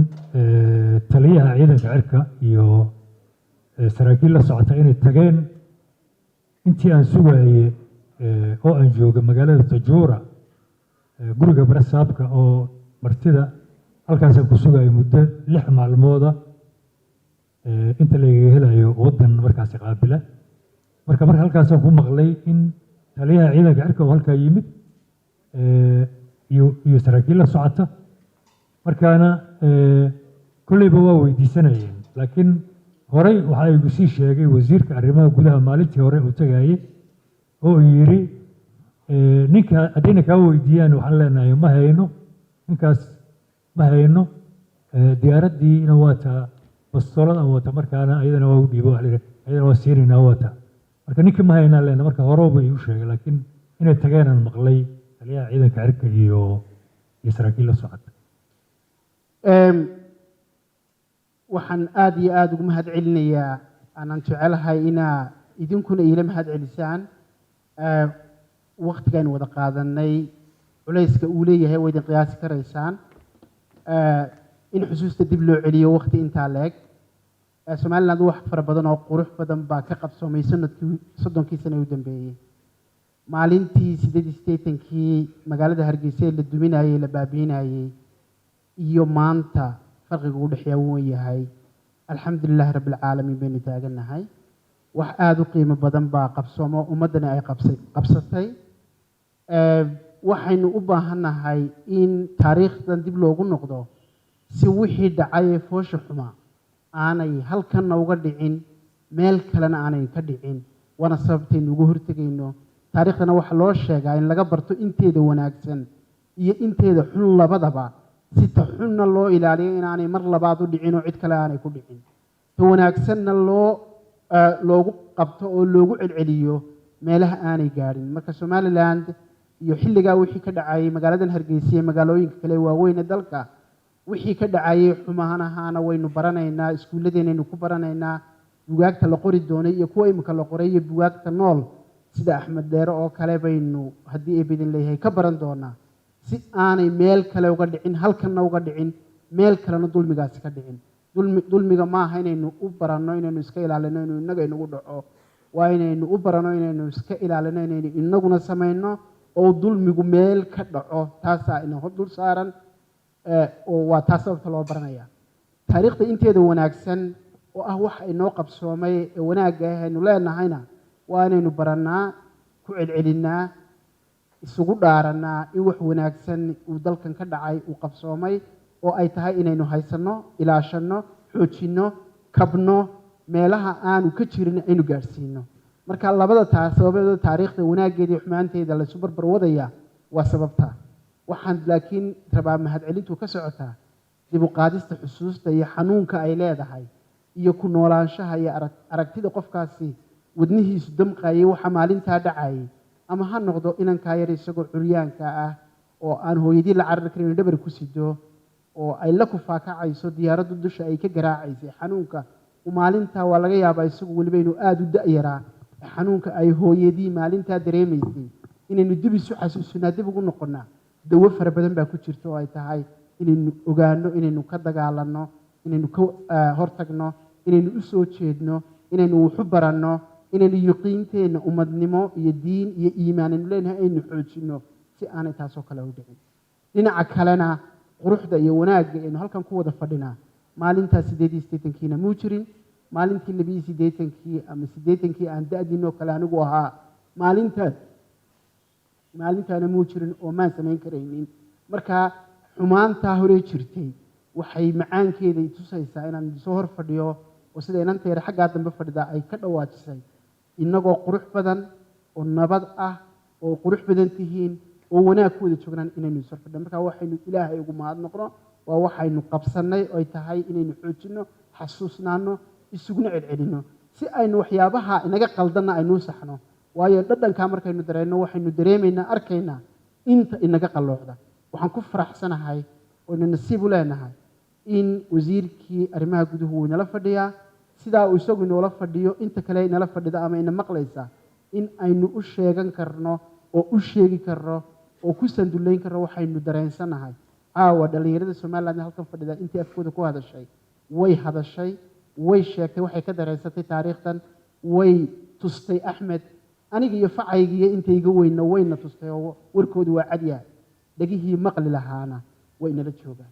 taliyaha ciidanka cirka iyo saraakiil la socota inay tageen intii aan sugaye oo aan jooga magaalada Tajuura, guriga barasaabka oo martida halkaasaan ku sugayay muddo 6 maalmooda inta lagaga helayo waddan markaasi qaabila. Marka halkaasaan ku maqlay in taliyaha ciidanka cirka oo halkaa yimid iyo saraakiil la socota. Markaana kolleyba waa weydiisanayeen, laakiin horey waxaa igu sii sheegay wasiirka arrimaha gudaha maalintii hore uu tagayey oo uu yidhi, ninka haddayna kaa weydiiyaan waxaan leenahay ma hayno ninkaas, ma hayno. Diyaaraddiina waa taa bastoolad aan wata. Markaana ayadana waa u dhiibo, waxa la yidhi ayadana waa siinaynaa, waa taa. Marka ninkii ma haynaan leenahay. Marka horeba igu sheegay, laakiin inay tageenaan maqlay taliyaha ciidanka cirka iyo saraakiil la socota. Waxaan aada iyo aada ugu mahad celinayaa, aanan jecelahay inaa idinkuna iila mahad celisaan. Waqtigaan wada qaadanay culayska uu leeyahay waa idin qiyaasi karaysaan. In xusuusta dib loo celiyo waqti intaa leeg. Somaliland wax fara badan oo qurux badan baa ka qabsoomay sanadkii 30kii sano ee u dambeeyey. Maalintii 88-kii magaalada Hargeysa ee la duminayey, la baabiinayey, iyo maanta farqiga u dhexeeya wuu yahay. Alxamdulilaahi rabbi alcaalamiin baynu taagannahay. Wax aada u qiimo badan baa qabsoomo, ummaddani ay qabsatay. Waxaynu u baahannahay in taariikhdan dib loogu noqdo si wixii dhacay ee foosha xumaa aanay halkanna uga dhicin, meel kalena aanay ka dhicin. Waana sababtaynu uga hortegayno. Taariikhdana waxaa loo sheegaa in laga barto inteeda wanaagsan iyo inteeda xun labadaba, si ta xunna loo ilaaliyo inaanay mar labaad u dhicin oo cid kale aanay ku dhicin, ta wanaagsanna loogu qabto oo loogu celceliyo meelaha aanay gaadhin. Marka Somaliland iyo xilligaa wixii ka dhacayay magaaladan Hargeysa iyo magaalooyinka kale ee waaweyn ee dalka wixii ka dhacayay xumaanahaana waynu baranaynaa, iskuulladeenaynu ku baranaynaa, bugaagta la qori doonay iyo kuwa imika la qoray iyo bugaagta nool sida Axmed Dheere oo kale baynu, haddii ay bidin leeyahay, ka baran doonaa si aanay meel kale uga dhicin, halkanna uga dhicin, meel kalena dulmigaasi ka dhicin. Dulmiga maaha inaynu u baranno inaynu iska ilaalino inuu innaga inagu dhaco, waa inaynu u baranno inaynu iska ilaalino inaynu inaguna samayno oo dulmigu meel ka dhaco. Taasaa ina hor dul saaran, oo waa taas sababta loo baranaya taariikhda inteeda wanaagsan oo ah wax inoo qabsoomay ee wanaagga ah aynu leenahayna. Waa inaynu barannaa, ku celcelinnaa, isugu dhaarannaa in wax wanaagsan uu dalkan ka dhacay, uu qabsoomay, oo ay tahay inaynu haysanno, ilaashanno, xoojinno, kabno, meelaha aanu ka jirin aynu gaadhsiino. Marka labada taa sababeeda taariikhda wanaaggeeda iyo xumaanteeda laysu barbar wadaya waa sababta. Waxaan laakiin rabaa mahadcelintu ka socotaa dib u qaadista xusuusta iyo xanuunka ay leedahay iyo ku noolaanshaha iyo aragtida qofkaasi wadnihiisu damqayay waxa maalintaa dhacayay, ama ha noqdo inankaa yar isagoo curyaanka ah oo aan hooyadii la carari karin, dhabar ku sido oo ay la kufaakacayso diyaaraddu dusha ay ka garaacaysay. Xanuunka maalintaa waa laga yaabaa isagu weliba inuu aada u da-yaraa. Xanuunka ay hooyadii maalintaa dareemaysay inaynu dib isu xasuusinaa, dib ugu noqonnaa, dawo fara badan baa ku jirta oo ay tahay inaynu ogaano, inaynu ka dagaalanno, inaynu ka hortagno, inaynu u soo jeedno, inaynu waxu baranno, inaynu yuqiinteenna ummadnimo iyo diin iyo iimaan aynu leenahay aynu xoojinno si aanay taasoo kale u dhicin. Dhinaca kalena quruxda iyo wanaagga aynu halkan ku wada fadhinaa maalintaa 88-kiina muu jirin. Maalintii 82-kii ama 80-kii aan da-diinoo kale anigu ahaa, maalintaana muu jirin oo maan samayn karaynin. Marka xumaantaa horey jirtay waxay macaankeeda i tusaysaa inaan soo hor fadhiyo oo sida inanta yar xaggaa dambe fadhida ay ka dhawaajisay, innagoo qurux badan oo nabad ah oo qurux badan tihiin oo wanaag ku wada joognaan inaynu is hor fadhino. Marka waxaynu Ilaahay ugu mahadnaqno waa waxaynu qabsannay oo ay tahay inaynu xoojinno, xasuusnaano, isuguna celcelinno si aynu waxyaabaha inaga qaldanna aynuu saxno. Waayo dhadhankaa markaynu dareenno waxaynu dareemaynaa, arkaynaa inta inaga qalloocda. Waxaan ku faraxsanahay oynu nasiib u leenahay in wasiirkii arrimaha guduhu wuu inala fadhiyaa. Sidaa uu isagu inoola fadhiyo, inta kale inala fadhida ama ina maqlaysa in aynu u sheegan karno oo u sheegi karno. Oo ku sandullayn karro waxaynu dareensanahay. Caawa dhallinyarada Somaliland halkan fadhida intii afkooda ku hadashay way hadashay, way sheegtay waxay ka dareensatay taariikhdan, way tustay Axmed, aniga iyo facayga iyo intayga weyna wayna tustay, oo warkoodu waa cad yahay. Dhegihii maqli lahaana way nala joogaan,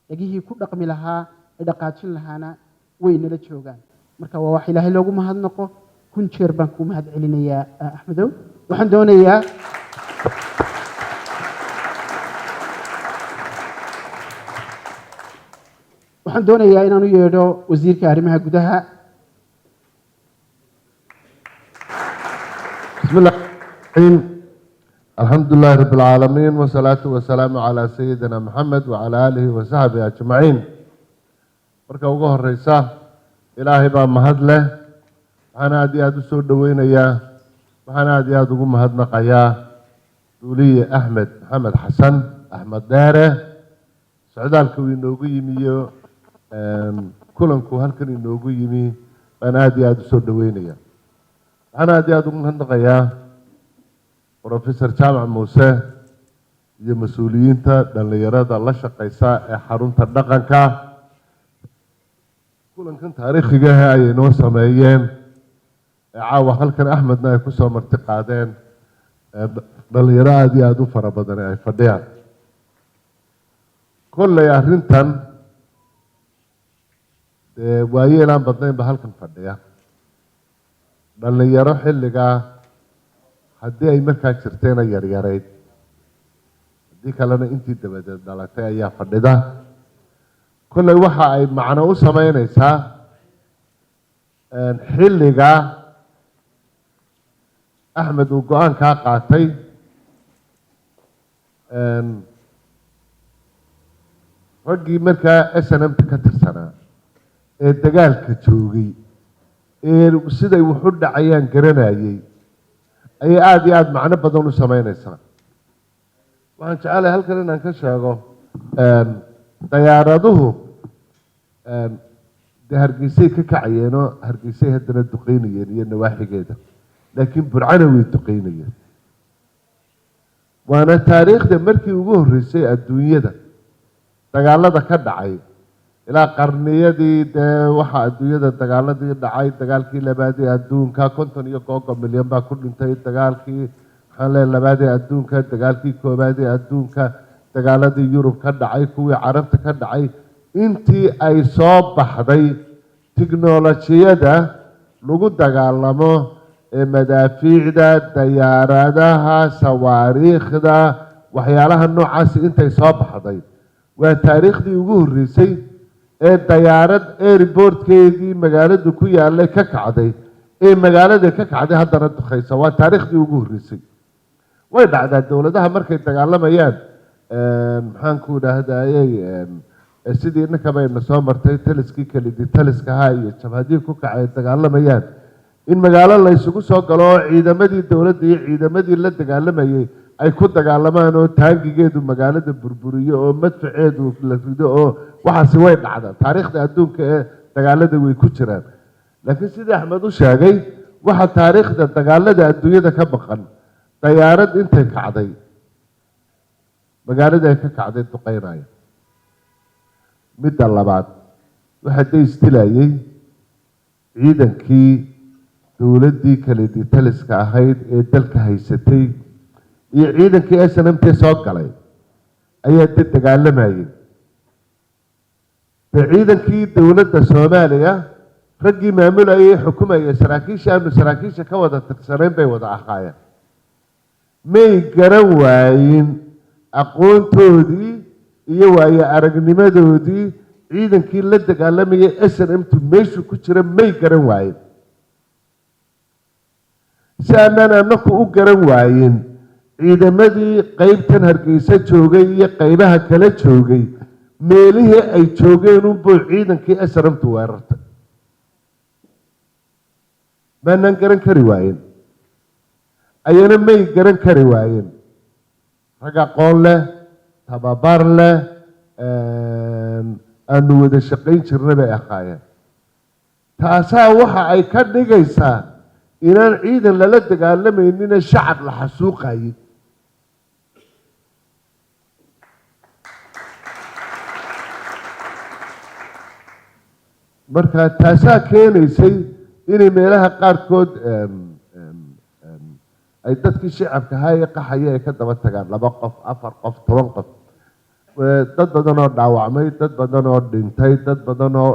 dhegihii ku dhaqmi lahaa ee dhaqaajin lahaana way nala joogaan. Marka waa wax Ilaahay loogu mahadnaqo. 1000 jeer baan kuu mahad celinayaa, Axmedow. Waxaan doonayaa inaan u yeedho wasiirka arrimaha gudaha. بسم الله الرحمن الرحيم. الحمد لله رب العالمين، والصلاة والسلام على سيدنا محمد وعلى آله وصحبه أجمعين. Marka ugu horeysa, Ilaahay baa mahad leh. Waxaan aad iyo aada u soo dhoweynayaa, waxaan aad iyo aada ugu mahadnaqayaa duuliye Axmed Maxamed Xasan, Axmed Dheere, socdaalka uu inoogu yimi iyo kulanku halkan inoogu yimi baan aad iyo aada u soo dhoweynaya. Waxaan aad iyo aada ugu mahadnaqayaa Professor Jaamac Muuse iyo mas-uuliyiinta dhallinyarada la shaqeysa ee xarunta dhaqanka, kulankan taariikhiga ah ayay noo sameeyeen ee caawa halkan Axmedna ay kusoo marti qaadeen, ee dhalinyaro aada iyo aada u fara badan ay fadhiyaan. Kolley arrintan dee waayeelaan badnayn ba halkan fadhiya. Dhalinyaro xilligaa haddii ay markaa jirtayna yaryarayd, haddii kalena intii dabadeed dhalatay ayaa fadhida. Kolley waxa ay macno u sameyneysaa xilligaa Axmed uu go-aankaa qaatay. Raggii markaa SNMta ka tirsanaa ee dagaalka joogay ee siday wax u dhacayaan garanayay ayay aada iyo aada macno badan u sameyneysaa. Waxaan jecelahay halkan inaan ka sheego, dayaaraduhu dee Hargeysay ka kacayeenoo Hargeysay haddana duqeynayeen iyo nawaaxigeeda, laakiin Burcana way duqeynayeen. Waana taariikhda markii ugu horreysay adduunyada dagaalada ka dhacay ilaa qarniyadii. Dee waxaa adduunyada dagaaladii dhacay, dagaalkii labaadii adduunka 50 iyo googo milyan baa ku dhintay, dagaalkii, maxaan leeyahay, labaadii adduunka, dagaalkii koobaadii adduunka, dagaaladii Yurub ka dhacay, kuwii Carabta ka dhacay, intii ay soo baxday tiknolojiyada lagu dagaalamo ee madaafiicda, dayaaradaha, sawaariikhda, waxyaalaha noocaasi intay soo baxday, waa taariikhdii ugu horreysay ee dayaarad airportkeedii magaaladu ku yaalay ka kacday, ee magaalada ka kacday haddana duqeysa. Waa taariikhdii ugu horreysay. Way dhacdaa dowladaha markay dagaalamayaan, maxaan ku idhaahdayey, sidii innakaba ayna soo martay taliskii kalidi taliskaha iyo jabhadihii ku kacay dagaalamayaan, in magaalo la isugu soo galo oo ciidamadii dowladda iyo ciidamadii la dagaalamayay ay ku dagaalamaan, oo taangigeedu magaalada burburiyo oo madfaceedu la rido, oo waxaasi way dhacdaa. Taariikhda adduunka ee dagaalada way ku jiraan. Laakiin sidii Axmed u sheegay, waxa taariikhda dagaalada adduunyada ka maqan dayaarad intay kacday magaalada ay ka kacday duqeynaya. Midda labaad, waxaa daystilayay ciidankii dowladdii kaledi taliska ahayd ee dalka haysatay iyo ciidankii SNMT soo galay ayaa de dagaalamayay. De ciidankii dowladda Soomaaliya raggii maamulayay, xukumayay, saraakiisha aanu saraakiisha ka wada tirsanayn bay wada ahaayeen. May garan waayin aqoontoodii iyo waayo aragnimadoodii ciidankii la dagaalamayay SNMtu meeshuu ku jira may garan waayin. Si aanaan anaku u garan waayin ciidamadii qeybtan Hargeysa joogay iyo qeybaha kala joogay meelihii ay joogeen unbuu ciidankii SNMtu weerartay, maanaan garan kari waayen, ayana may garan kari waayeen. Rag aqoon leh, tababar leh, aanu wada shaqayn jirna bay ahaayeen. Taasaa waxa ay ka dhigaysaa inaan ciidan lala dagaalameynina shacab la xasuuqayin. Marka taasaa keenaysay inay meelaha qaarkood ay dadkii shacabka ahaa ee qaxaya ay ka daba tagaan 2 qof, 4 qof, 10 qof. Dad badan oo dhaawacmay, dad badan oo dhintay, dad badan oo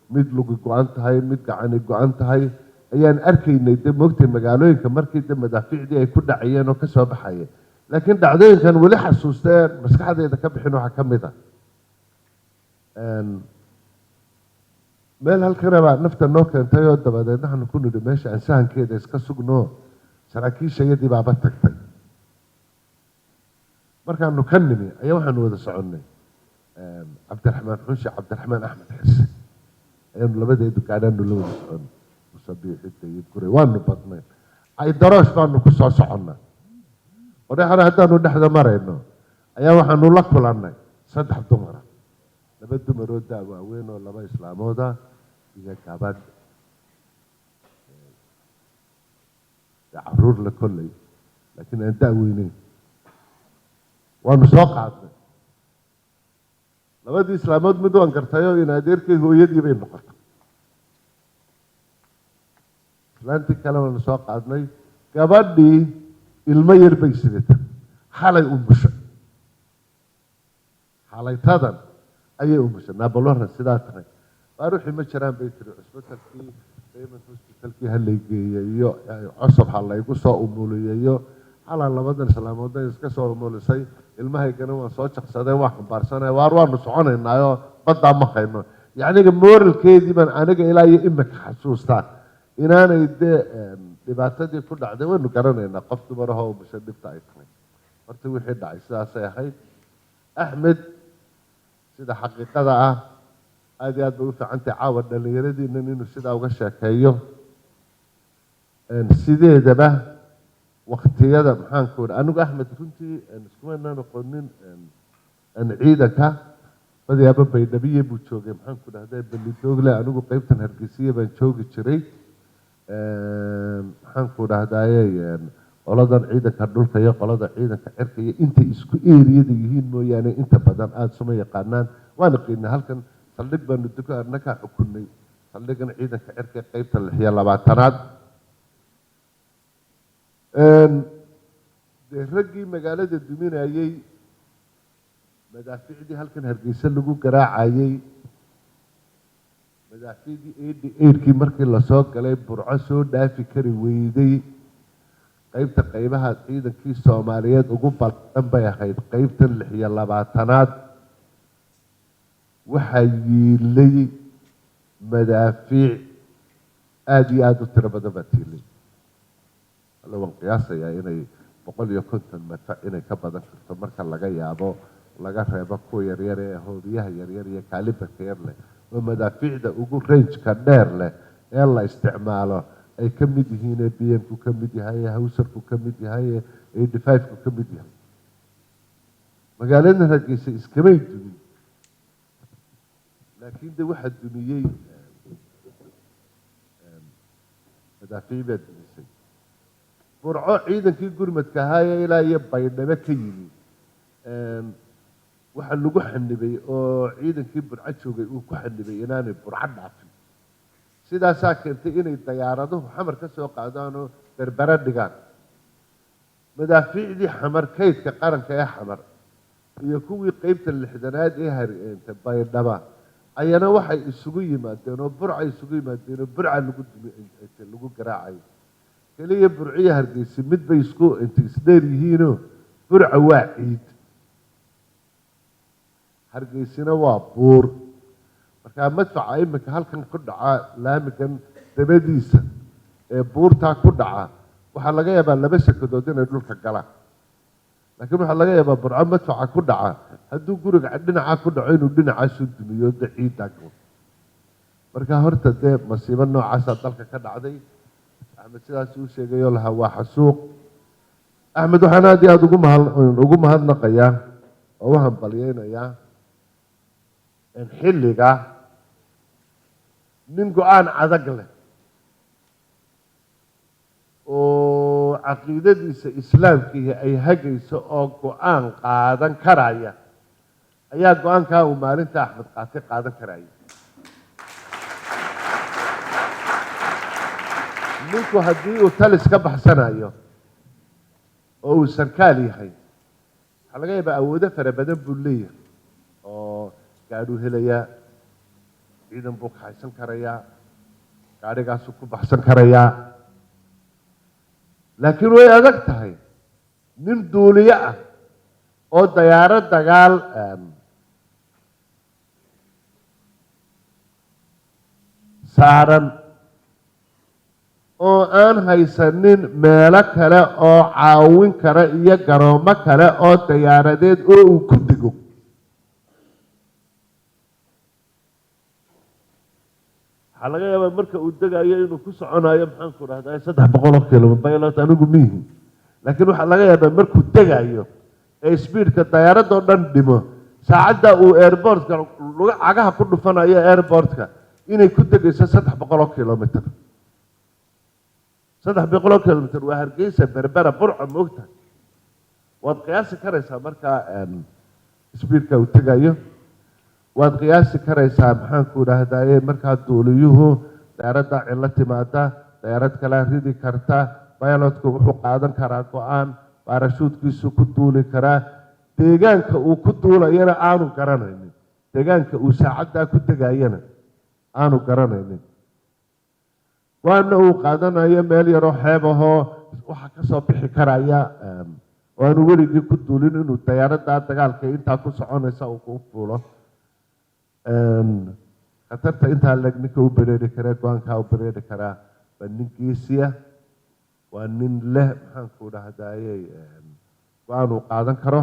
mid lugi go-an tahay, mid gacani go-an tahay ayaan arkaynay. Dee moogtay magaalooyinka markii dee madaafiicdii ay ku dhacayeen oo kasoo baxayeen. Laakiin dhacdooyinkan weli xasuustee maskaxdayda ka bixin waxaa ka mid ah meel halkana baa nafta noo keentay oo dabadeed waxaanu ku nidhi meesha aan sahankeeda iska sugno, saraakiisha iyadii baaba tagtay. Markaanu ka nimi ayaa waxaanu wada soconnay Cabdiraxmaan Xunshi, Cabdiraxmaan Axmed Xirse ayaanu labadeedu gaadhaanu la wada soconnay, Musabiixi, Dayib Gure, waanu badnay, Caydaroosh baanu ku soo soconnaa. Odhaxana haddaanu dhexda marayno ayaa waxaanu la kulannay 3 dumara, 2 dumaroo daa waaweyn oo 2 islaamooda iyo gabadh caruur la kolley, laakiin aan daa weyneyn. Waanu soo qaadnay labadii islaamood, mid waan gartayoo in adeerkay hooyadii bay noqotay. Islaantii kale waanu soo qaadnay, gabadhii ilmo yar bay sidata, xalay umushay, xalaytadan ayay umushay. Naabalwaran sidaa tahay baaruxii ma jiraan bay tiri, cusbitalkii Raymond Hospitalkii ha laygeeyey iyo Cosob ha laygu soo umuliyeyo. Xalaa labadan islaamoodna iska soo umulisay, ilmahaygana waan soo jaqsadeen, waan xambaarsanay, waar waanu soconaynaayoo baddaa ma hayno. Yacniga moralkeedii baan aniga ilaa iyo imika xasuustaa inaanay dee dhibaatadii ku dhacday waynu garanaynaa, qof dumarahoo umushay dhibta ay tahay. Horta wixii dhacay sidaasay ahayd. Axmed sida xaqiiqada ah aad iyo aad bay u fiicantahay caawa dhallinyaradiinan inuu sidaa uga sheekeeyo. Sideedaba waktiyada maxaan ku idhi anigu Axmed runtii iskumaynaan aqoonin ciidanka badiyaaba Baydhabiye buu joogay, maxaan ku dhahday Balidoogle, anigu qeybtan Hargeysiya baan joogi jiray. Maxaan ku dhahdaye qoladan ciidanka dhulka iyo qolada ciidanka cirka iyo intay isku eeriyada yihiin mooyaane inta badan aada suma yaqaanaan. Waana qiinay halkan saldhig baanu duko annagaa xukunay saldhigan ciidanka cirka ee qeybta 26aad. Dee raggii magaalada duminayey, madaafiicdii halkan Hargeysa lagu garaacayey, madaafiicdii 88-kii markii lasoo galay Burco soo dhaafi kari weyday, qeybta qeybaha ciidankii Soomaaliyeed ugu ballan bay ahayd qeybtan 26aad. Waxaa yiilay madaafiic aada iyo aada u tiro badan baa tiilay. Alla waan qiyaasayaa inay 150 madfac inay ka badan karto marka laga yaabo laga reebo kuwa yaryar ee hoobiyaha yaryar iyo kaalibarka yar leh oo madaafiicda ugu rangeka dheer leh ee la isticmaalo ay ka mid yihiin, ee BM-ku ka mid yahay, ee Hawsarku ka mid yahay, ee 85-ku ka mid yahay. Magaalada Hargeysa iskamay dumin, laakiin de waxaa dumiyey madaafiic baa dumisay. Burco ciidankii gurmadka ahaayee ilaa iyo Baydhabo ka yimi waxaa lagu xanibay oo ciidankii Burco joogay uu ku xanibay inaanay Burco dhaafin. Sidaasaa keentay inay dayaaraduhu Xamar ka soo qaadaanoo Berbere dhigaan. Madaafiicdii Xamar, kaydka qaranka ee Xamar iyo kuwii qeybta 60aad ee hareenta Baydhaba ayana waxay isugu yimaadeen oo Burca isugu yimaadeen oo Burca lagu dumi lagu garaacay. Keliya Burciyo Hargeysa mid bay isku intay isdheer yihiinoo Burca waa ciid, Hargeysina waa buur. Markaa madfaca iminka halkan ku dhaca laamigan dabadiisa ee buurtaa ku dhaca waxaa laga yaabaa 2 sekadood inay dhulka galaan, laakiin waxaa laga yaabaa Burco madfaca ku dhaca hadduu guriga dhinacaa ku dhaco inuu dhinacaasu dumiyo de ciiddaa galo. Marka horta dee masiibo noocaasaa dalka ka dhacday. Axmed sidaas uu sheegayoo lahaa waa xasuuq. Axmed waxaan aada iyo aada ugu mahadnaqayaa oo u hambalyeynayaa in xilliga nin go-aan adag leh oo caqiidadiisa islaamkiihi ay hagayso oo go-aan qaadan karaya ayaa go-aankaa uu maalinta Axmed qaatay qaadan karaya. Ninku haddii uu talis ka baxsanayo oo uu sarkaal yahay, waxaa laga yaabaa awoodo fara badan buu leeyahay oo gaadhuu helayaa, ciidan buu kaxaysan karayaa, gaadhigaasuu ku baxsan karayaa. Laakiin way adag tahay nin duuliye ah oo dayaarad dagaal saaran oo aan haysanin meelo kale oo caawin kara iyo garoomo kale oo dayaaradeed oo uu ku dego. Waxaa laga yaabaa marka uu degayo inuu ku soconayo, maxaan ku dhahdaa, 300 kilo. Pilot anigu miihi, laakiin waxaa laga yaabaa markuu degayo ee speedka dayaaradoo dhan dhimo, saacadda uu airportka luga cagaha ku dhufanayo airportka, inay ku degayso 300 kilomitr. 300 kilomitr waa Hargeysa, Berbera, Burco, moogtahay? Waad qiyaasi karaysaa markaa speedka uu tegayo, waad qiyaasi karaysaa, maxaan ku idhaahdaye. Markaa duuliyuhu dayaaradda cillo timaada, dayaarad kalaa ridi karta, pilotku wuxuu qaadan karaa go-aan, baarashuudkiisu ku duuli karaa, deegaanka uu ku duulayana aanu garanaynin, deegaanka uu saacaddaa ku degayana aanu garanaynin, waana uu qaadanayo meel yaroo xeeb ahoo waxaa kasoo bixi karaya oo aanu weligii ku duulin, inuu dayaaraddaa dagaalka intaa ku soconaysa uu ku fuulo. Khatarta intaa leeg ninka u bereeri karaa, go-aankaa u bereeri karaa, waa nin geesiya, waa nin leh, maxaan ku dhahdayey, go-aan uu qaadan karo.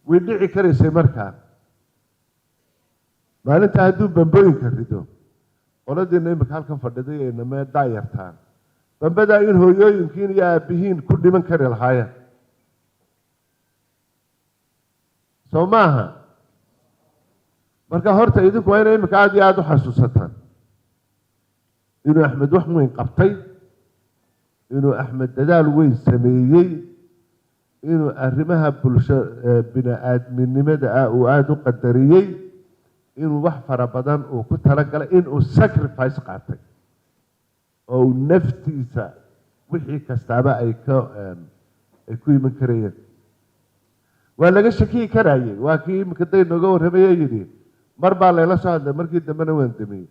Way dhici karaysay markaa maalinta hadduu bambooyinka rido, qoladiina imika halkan fadhiday ay namee daayartaan, bambadaa in hooyooyinkiin iyo aabbihiin ku dhiman kari lahaayeen, soo maaha? Marka horta idinku waa inay imika aada iyo aada u xasuusataan inuu Axmed wax weyn qabtay, inuu Axmed dadaal weyn sameeyey, inuu arrimaha bulsho bini-aadminimada ah uu aada u qadariyey, inuu wax fara badan uu ku talagalay, inuu sacrifice qaatay oo uu naftiisa wixii kastaaba ay ku iman karayeen. Waa laga shakiyi karayey. Waa kii imika day nooga warramaya, yidhi mar baa layla soo hadlay, markii dambena waan damiyey.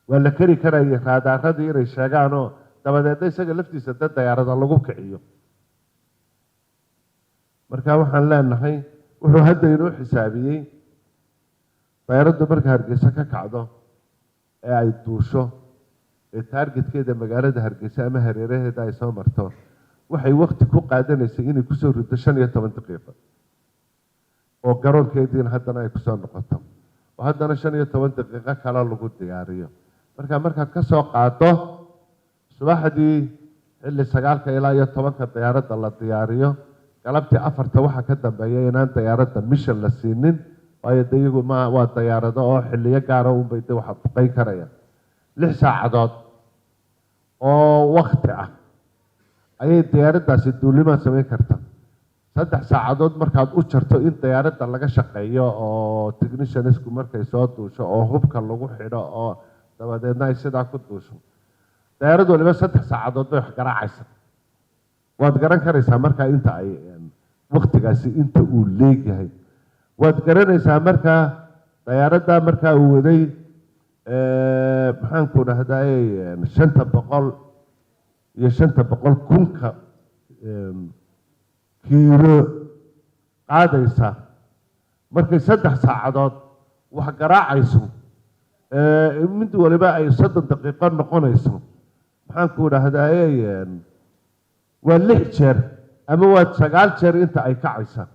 Waa la keri karayay raadaaradii inay sheegaanoo dabadeedna isaga laftiisa dad dayaarada lagu kiciyo. Marka waxaan leenahay, wuxuu hadda inoo xisaabiyey dayaaraddu marka Hargeysa ka kacdo ee ay duusho ee taargetkeeda magaalada Hargeysa ama hareeraheeda ay soo marto, waxay wakti ku qaadanaysay inay kusoo rido 15 daqiiqo, oo garoonkeediina haddana ay kusoo noqoto, oo haddana 15 daqiiqo kale lagu diyaariyo. Marka markaad ka soo qaado subaxdii xilli 9-ka ilaa iyo 10-ka dayaaradda la diyaariyo, galabtii 4-ta waxaa ka dambeeya inaan dayaaradda mission la siinin, waayo de iyagu ma waa dayaarado oo xilliyo gaara unbay de waxa duqeyn karayaan. 6 saacadood oo wakti ah ayay dayaaraddaasi duulimaad samayn karta. 3 saacadood markaad u jarto in dayaaradda laga shaqeeyo oo techniciansku markay soo duusho oo hubka lagu xidho oo dabadeedna ay sidaa ku duusho, dayaarad waliba 3 saacadood bay wax garaacaysa. Waad garan karaysaa markaa inta ay waktigaasi inta uu leegyahay. Waad garanaysaa markaa dayaaradda markaa uu waday, maxaan ku dhahday, 500 iyo 500 kunka kiilo qaadaysa, markay 3 saacadood wax garaacayso, mid waliba ay 30 daqiiqo noqonayso, maxaan ku dhahdaye, waa 6 jeer ama waa 9 jeer inta ay kacaysa.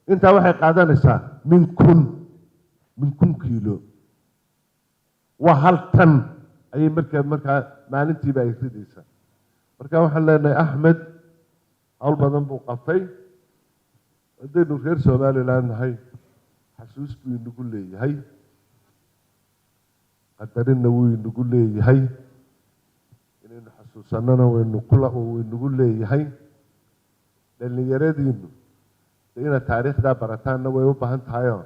Intaa waxay qaadanaysaa min 1000 kiilo, waa hal tan ayay markaa maalintiiba ay ridaysaa. Marka waxaan leenahay Axmed hawl badan buu qabtay. Haddaynu reer Somaliland nahay, xasuus buu inagu leeyahay, qadarinna wuu inagu leeyahay, inaynu xasuusanana waynu kula wuu inagu leeyahay. Dhallinyaradiinu de inaad taariikhdaa barataanna way u baahan tahayoo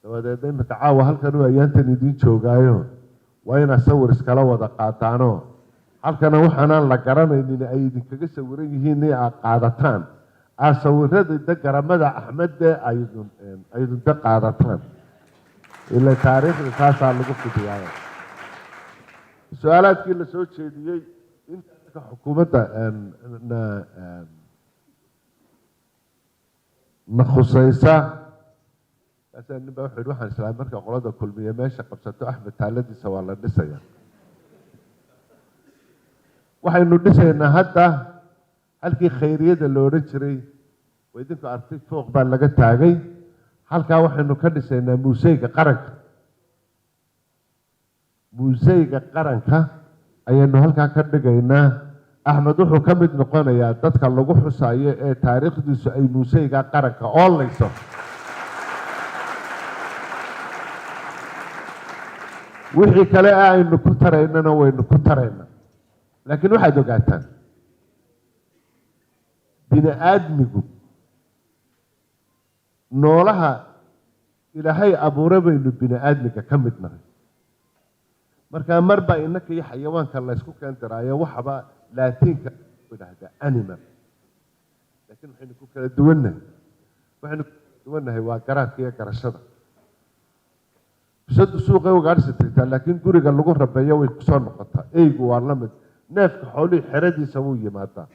dabadeedna imika caawa halkan u ayaantan idiin joogaayo. Waa inaad sawir iskala wada qaataanoo halkana waxaanaan la garanaynin ay idinkaga sawiran yihiin in aad qaadataan, aad sawirada de garamada Axmedde aydun de qaadataan, ila taariikhda taasaa lagu fidiyaaya. Su-aalaadkii la soo jeediyey inta xukuumadda na khusaysa kaasaa nin baa wuxuu yidhi, waxaan islaamay marka qolada Kulmiye meesha qabsato, Axmed taaladiisa waa la dhisaya. Waxaynu dhisaynaa hadda halkii khayriyada la odhan jiray waa idinku artay, fooq baa laga taagay halkaa. Waxaynu ka dhisaynaa muuseyga qaranka. Muuseyga qaranka ayaynu halkaa ka dhigaynaa. Axmed wuxuu ka mid noqonayaa dadka lagu xusayo ee taariikhdiisu ay muuseyga qaranka oolayso. Wixii kale ah aynu ku taraynana waynu ku taraynaa, laakiin waxaad ogaataan bini aadmigu noolaha Ilaahay abuure baynu bini aadmiga ka mid nahay. Marka marba innaka iyo xayawaanka laysku keendiraayo, waxaba Laatiinka idhaahdaa animal, laakiin waxaynu ku kala duwannahay, waxaynu ku kala duwannahay waa garaadka iyo garashada. Bisadu suuqay ugaadhsi tagtaa, laakiin guriga lagu rabeeyo way kusoo noqotaa. Eygu waa la mid, neefka xoolihii xeradiisa wuu yimaadaa.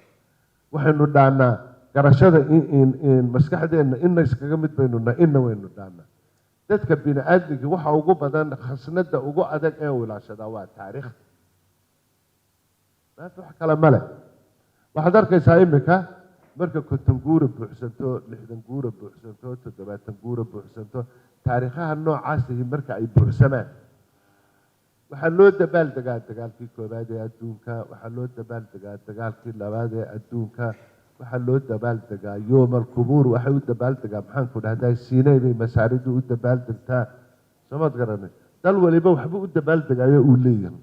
Waxaynu dhaanaa garashada in maskaxdeenna inna iskaga mid baynu nahay, inna waynu dhaanaa. Dadka bini aadmiga waxa ugu badan, khasnada ugu adag ee uu ilaashadaa waa taariikhda. Maanta wax kale male. Waxaad arkaysaa imika marka 50 guura buuxsanto, 60 guura buuxsanto, 70 guura buuxsanto, taariikhaha noocaasihi marka ay buuxsamaan, waxaa loo dabaaldegaa dagaalkii koowaad ee adduunka, waxaa loo dabaaldegaa dagaalkii labaad ee adduunka, waxaa loo dabaaldegaa yoomal kubuur, waxay u dabaaldegaa, maxaan ku dhahdaa, Siinay bay masaaridu u dabaaldegtaa. Soomaad garanay, dal waliba waxba u dabaaldegayo uu leeyahay.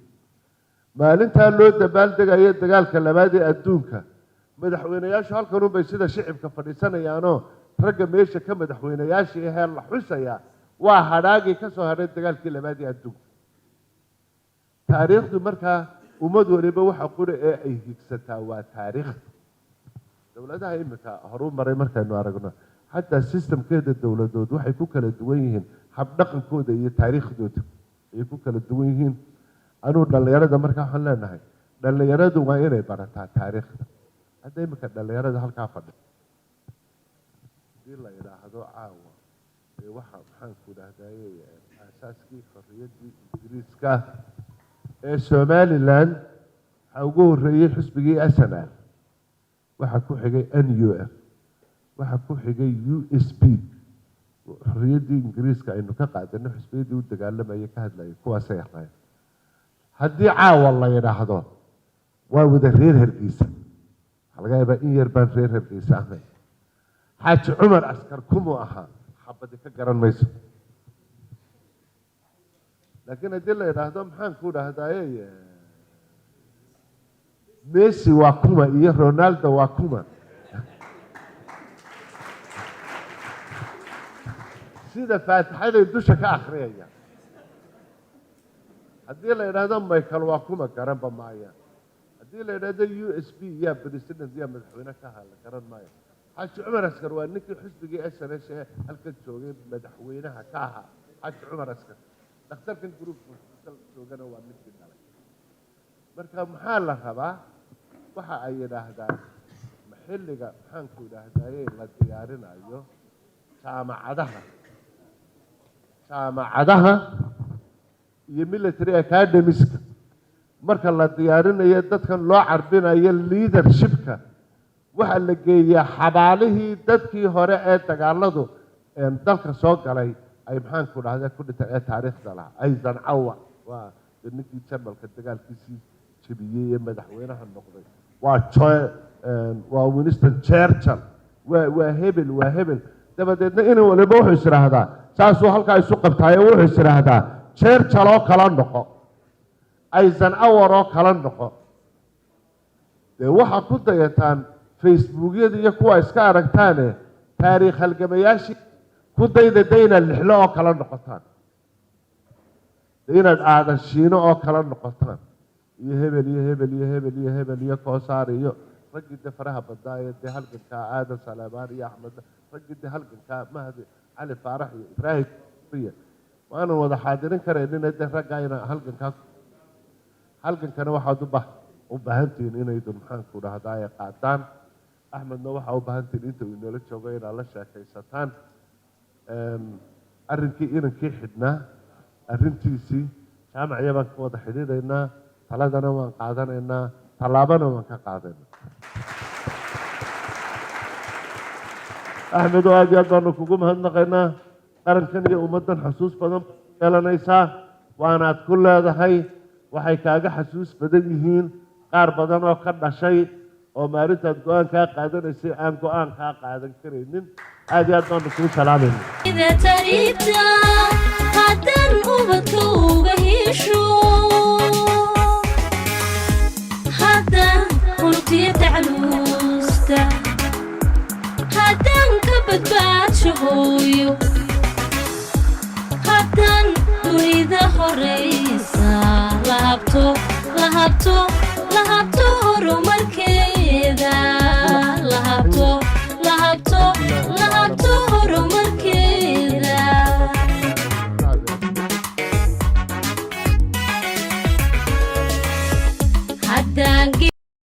Maalintaa loo dabaaldegayo dagaalka labaad ee adduunka, madaxweyneyaashu halkanunbay sida shicibka fadhiisanayaanoo ragga meesha ka madaxweyneyaashii ahee la xusayaa waa hadhaagii ka soo hadhay dagaalkii labaad ee adduunka. Taariikhdu markaa ummad waliba waxa qura ee ay higsataa waa taariikhda. Dowladaha imika horuu maray markaynu aragno, xataa systemkeeda dowladood waxay ku kala duwan yihiin habdhaqankooda iyo taariikhdooda ayay ku kala duwan yihiin. Anuu dhallinyarada markaa waxaan leenahay, dhallinyaradu waa inay barataa taariikhda. Hadda imika dhallinyarada halkaa fadhi hadii la idhaahdo caawa ee waxa, maxaan ku dhahdaye, aasaaskii xorriyaddii Ingiriiska ee Somaliland waxaa ugu horreeyey xisbigii SNL, waxaa ku xigay NUF, waxaa ku xigay USP. Xorriyaddii Ingiriiska aynu ka qaadanay xisbiyadii u dagaalamayay ka hadlayay kuwaasay ahaayeen. Haddii caawa la yidhaahdo waa wada reer Hargeysa, waxaa laga yaabaa in yar baan reer Hargeysa ahayn. Xaaji Cumar Askar kumuu ahaa, xabadi ka garan mayso. Laakiin haddii la yidhaahdo, maxaan ku dhahdaye, Messi waa kuma iyo Ronaldo waa kuma, sida faatixaday dusha ka akhriyaya. Haddii la yidhaahdo Michael waa kuma, garanba maaya. Haddii la yidhaahdo USP yaa president, yaa madaxweyne ka ahaa, la garan maayo. Xaaji Cumar Askar waa ninkii xisbigii SNH ee halkan joogay madaxweynaha ka ahaa. Xaaji Cumar Askar dhakhtarkan groupka joogana waa ninkii dhalay. Marka maxaa la rabaa? Waxa ay yidhaahdaan xilliga, maxaan ku idhaahdaye, la diyaarinayo jaamacadaha iyo military academiska, marka la diyaarinayo dadkan loo carbinayo leadershipka, waxaa la geeyaa xabaalihii dadkii hore ee dagaaladu dalka soo galay ay, maxaan ku dhahda, ku dhinteen ee taariikhda lahaa. Eisenhower waa ninkii Jarmalka dagaalkiisii jebiyey ee madaxweynaha noqday, waa waa Winston Churchill, waa hebel, waa hebel. Dabadeedna inin waliba wuxuu is idhaahdaa, saasuu halkaa isu qabtaayo, wuxuu is idhaahdaa Churchill oo kala noqo, Eisenhower oo kala noqo. Dee waxaa ku dayataan Facebookyada iyo kuwa iska aragtaane taariikh halgamayaashii ku dayda dayna lixlo oo kala noqotaan. De inaad aadan Shiino oo kala noqotaan, iyo hebel iyo hebel iyo hebel iyo hebel iyo Koosaar iyo raggii de faraha badnaa ee dee halgankaa, Aadan Salaamaan iyo Axmed, raggii de halgankaa, Mahdi Cali Faarax iyo Ibraahim iyo waanan wada xaadirin karaynina de raggaa ina halgankaa. Halgankana waxaad u baahantihiin inaydun, maxaanku dhahdaa, qaataan. Axmedna waxaa u baahantihiin inta uu inoola joogo inaad la sheekaysataan. Arrinkii inankii xidhnaa, arrintiisii Jaamacya baan ka wada xidhiidhaynaa, taladana waan qaadanaynaa, tallaabana waan ka qaadaynaa. Axmed oo aad iyo aad baanu kugu mahadnaqaynaa. Qarankan iyo ummaddan xasuus badan yeelanaysaa, waanaad ku leedahay. Waxay kaaga xasuus badan yihiin qaar badan oo ka dhashay oo maalintaad go-aan kaa qaadanaysay aan go-aan kaa qaadan karaynin. Aad iyo aad baanu kuu salaamayna. Ida taribta haddan ubadka uga hesho, haddan hurtiya tacluusta, haddan ka badbaadsho hooyo, haddan dunida horaysa lahabto, lahabto, lahabto.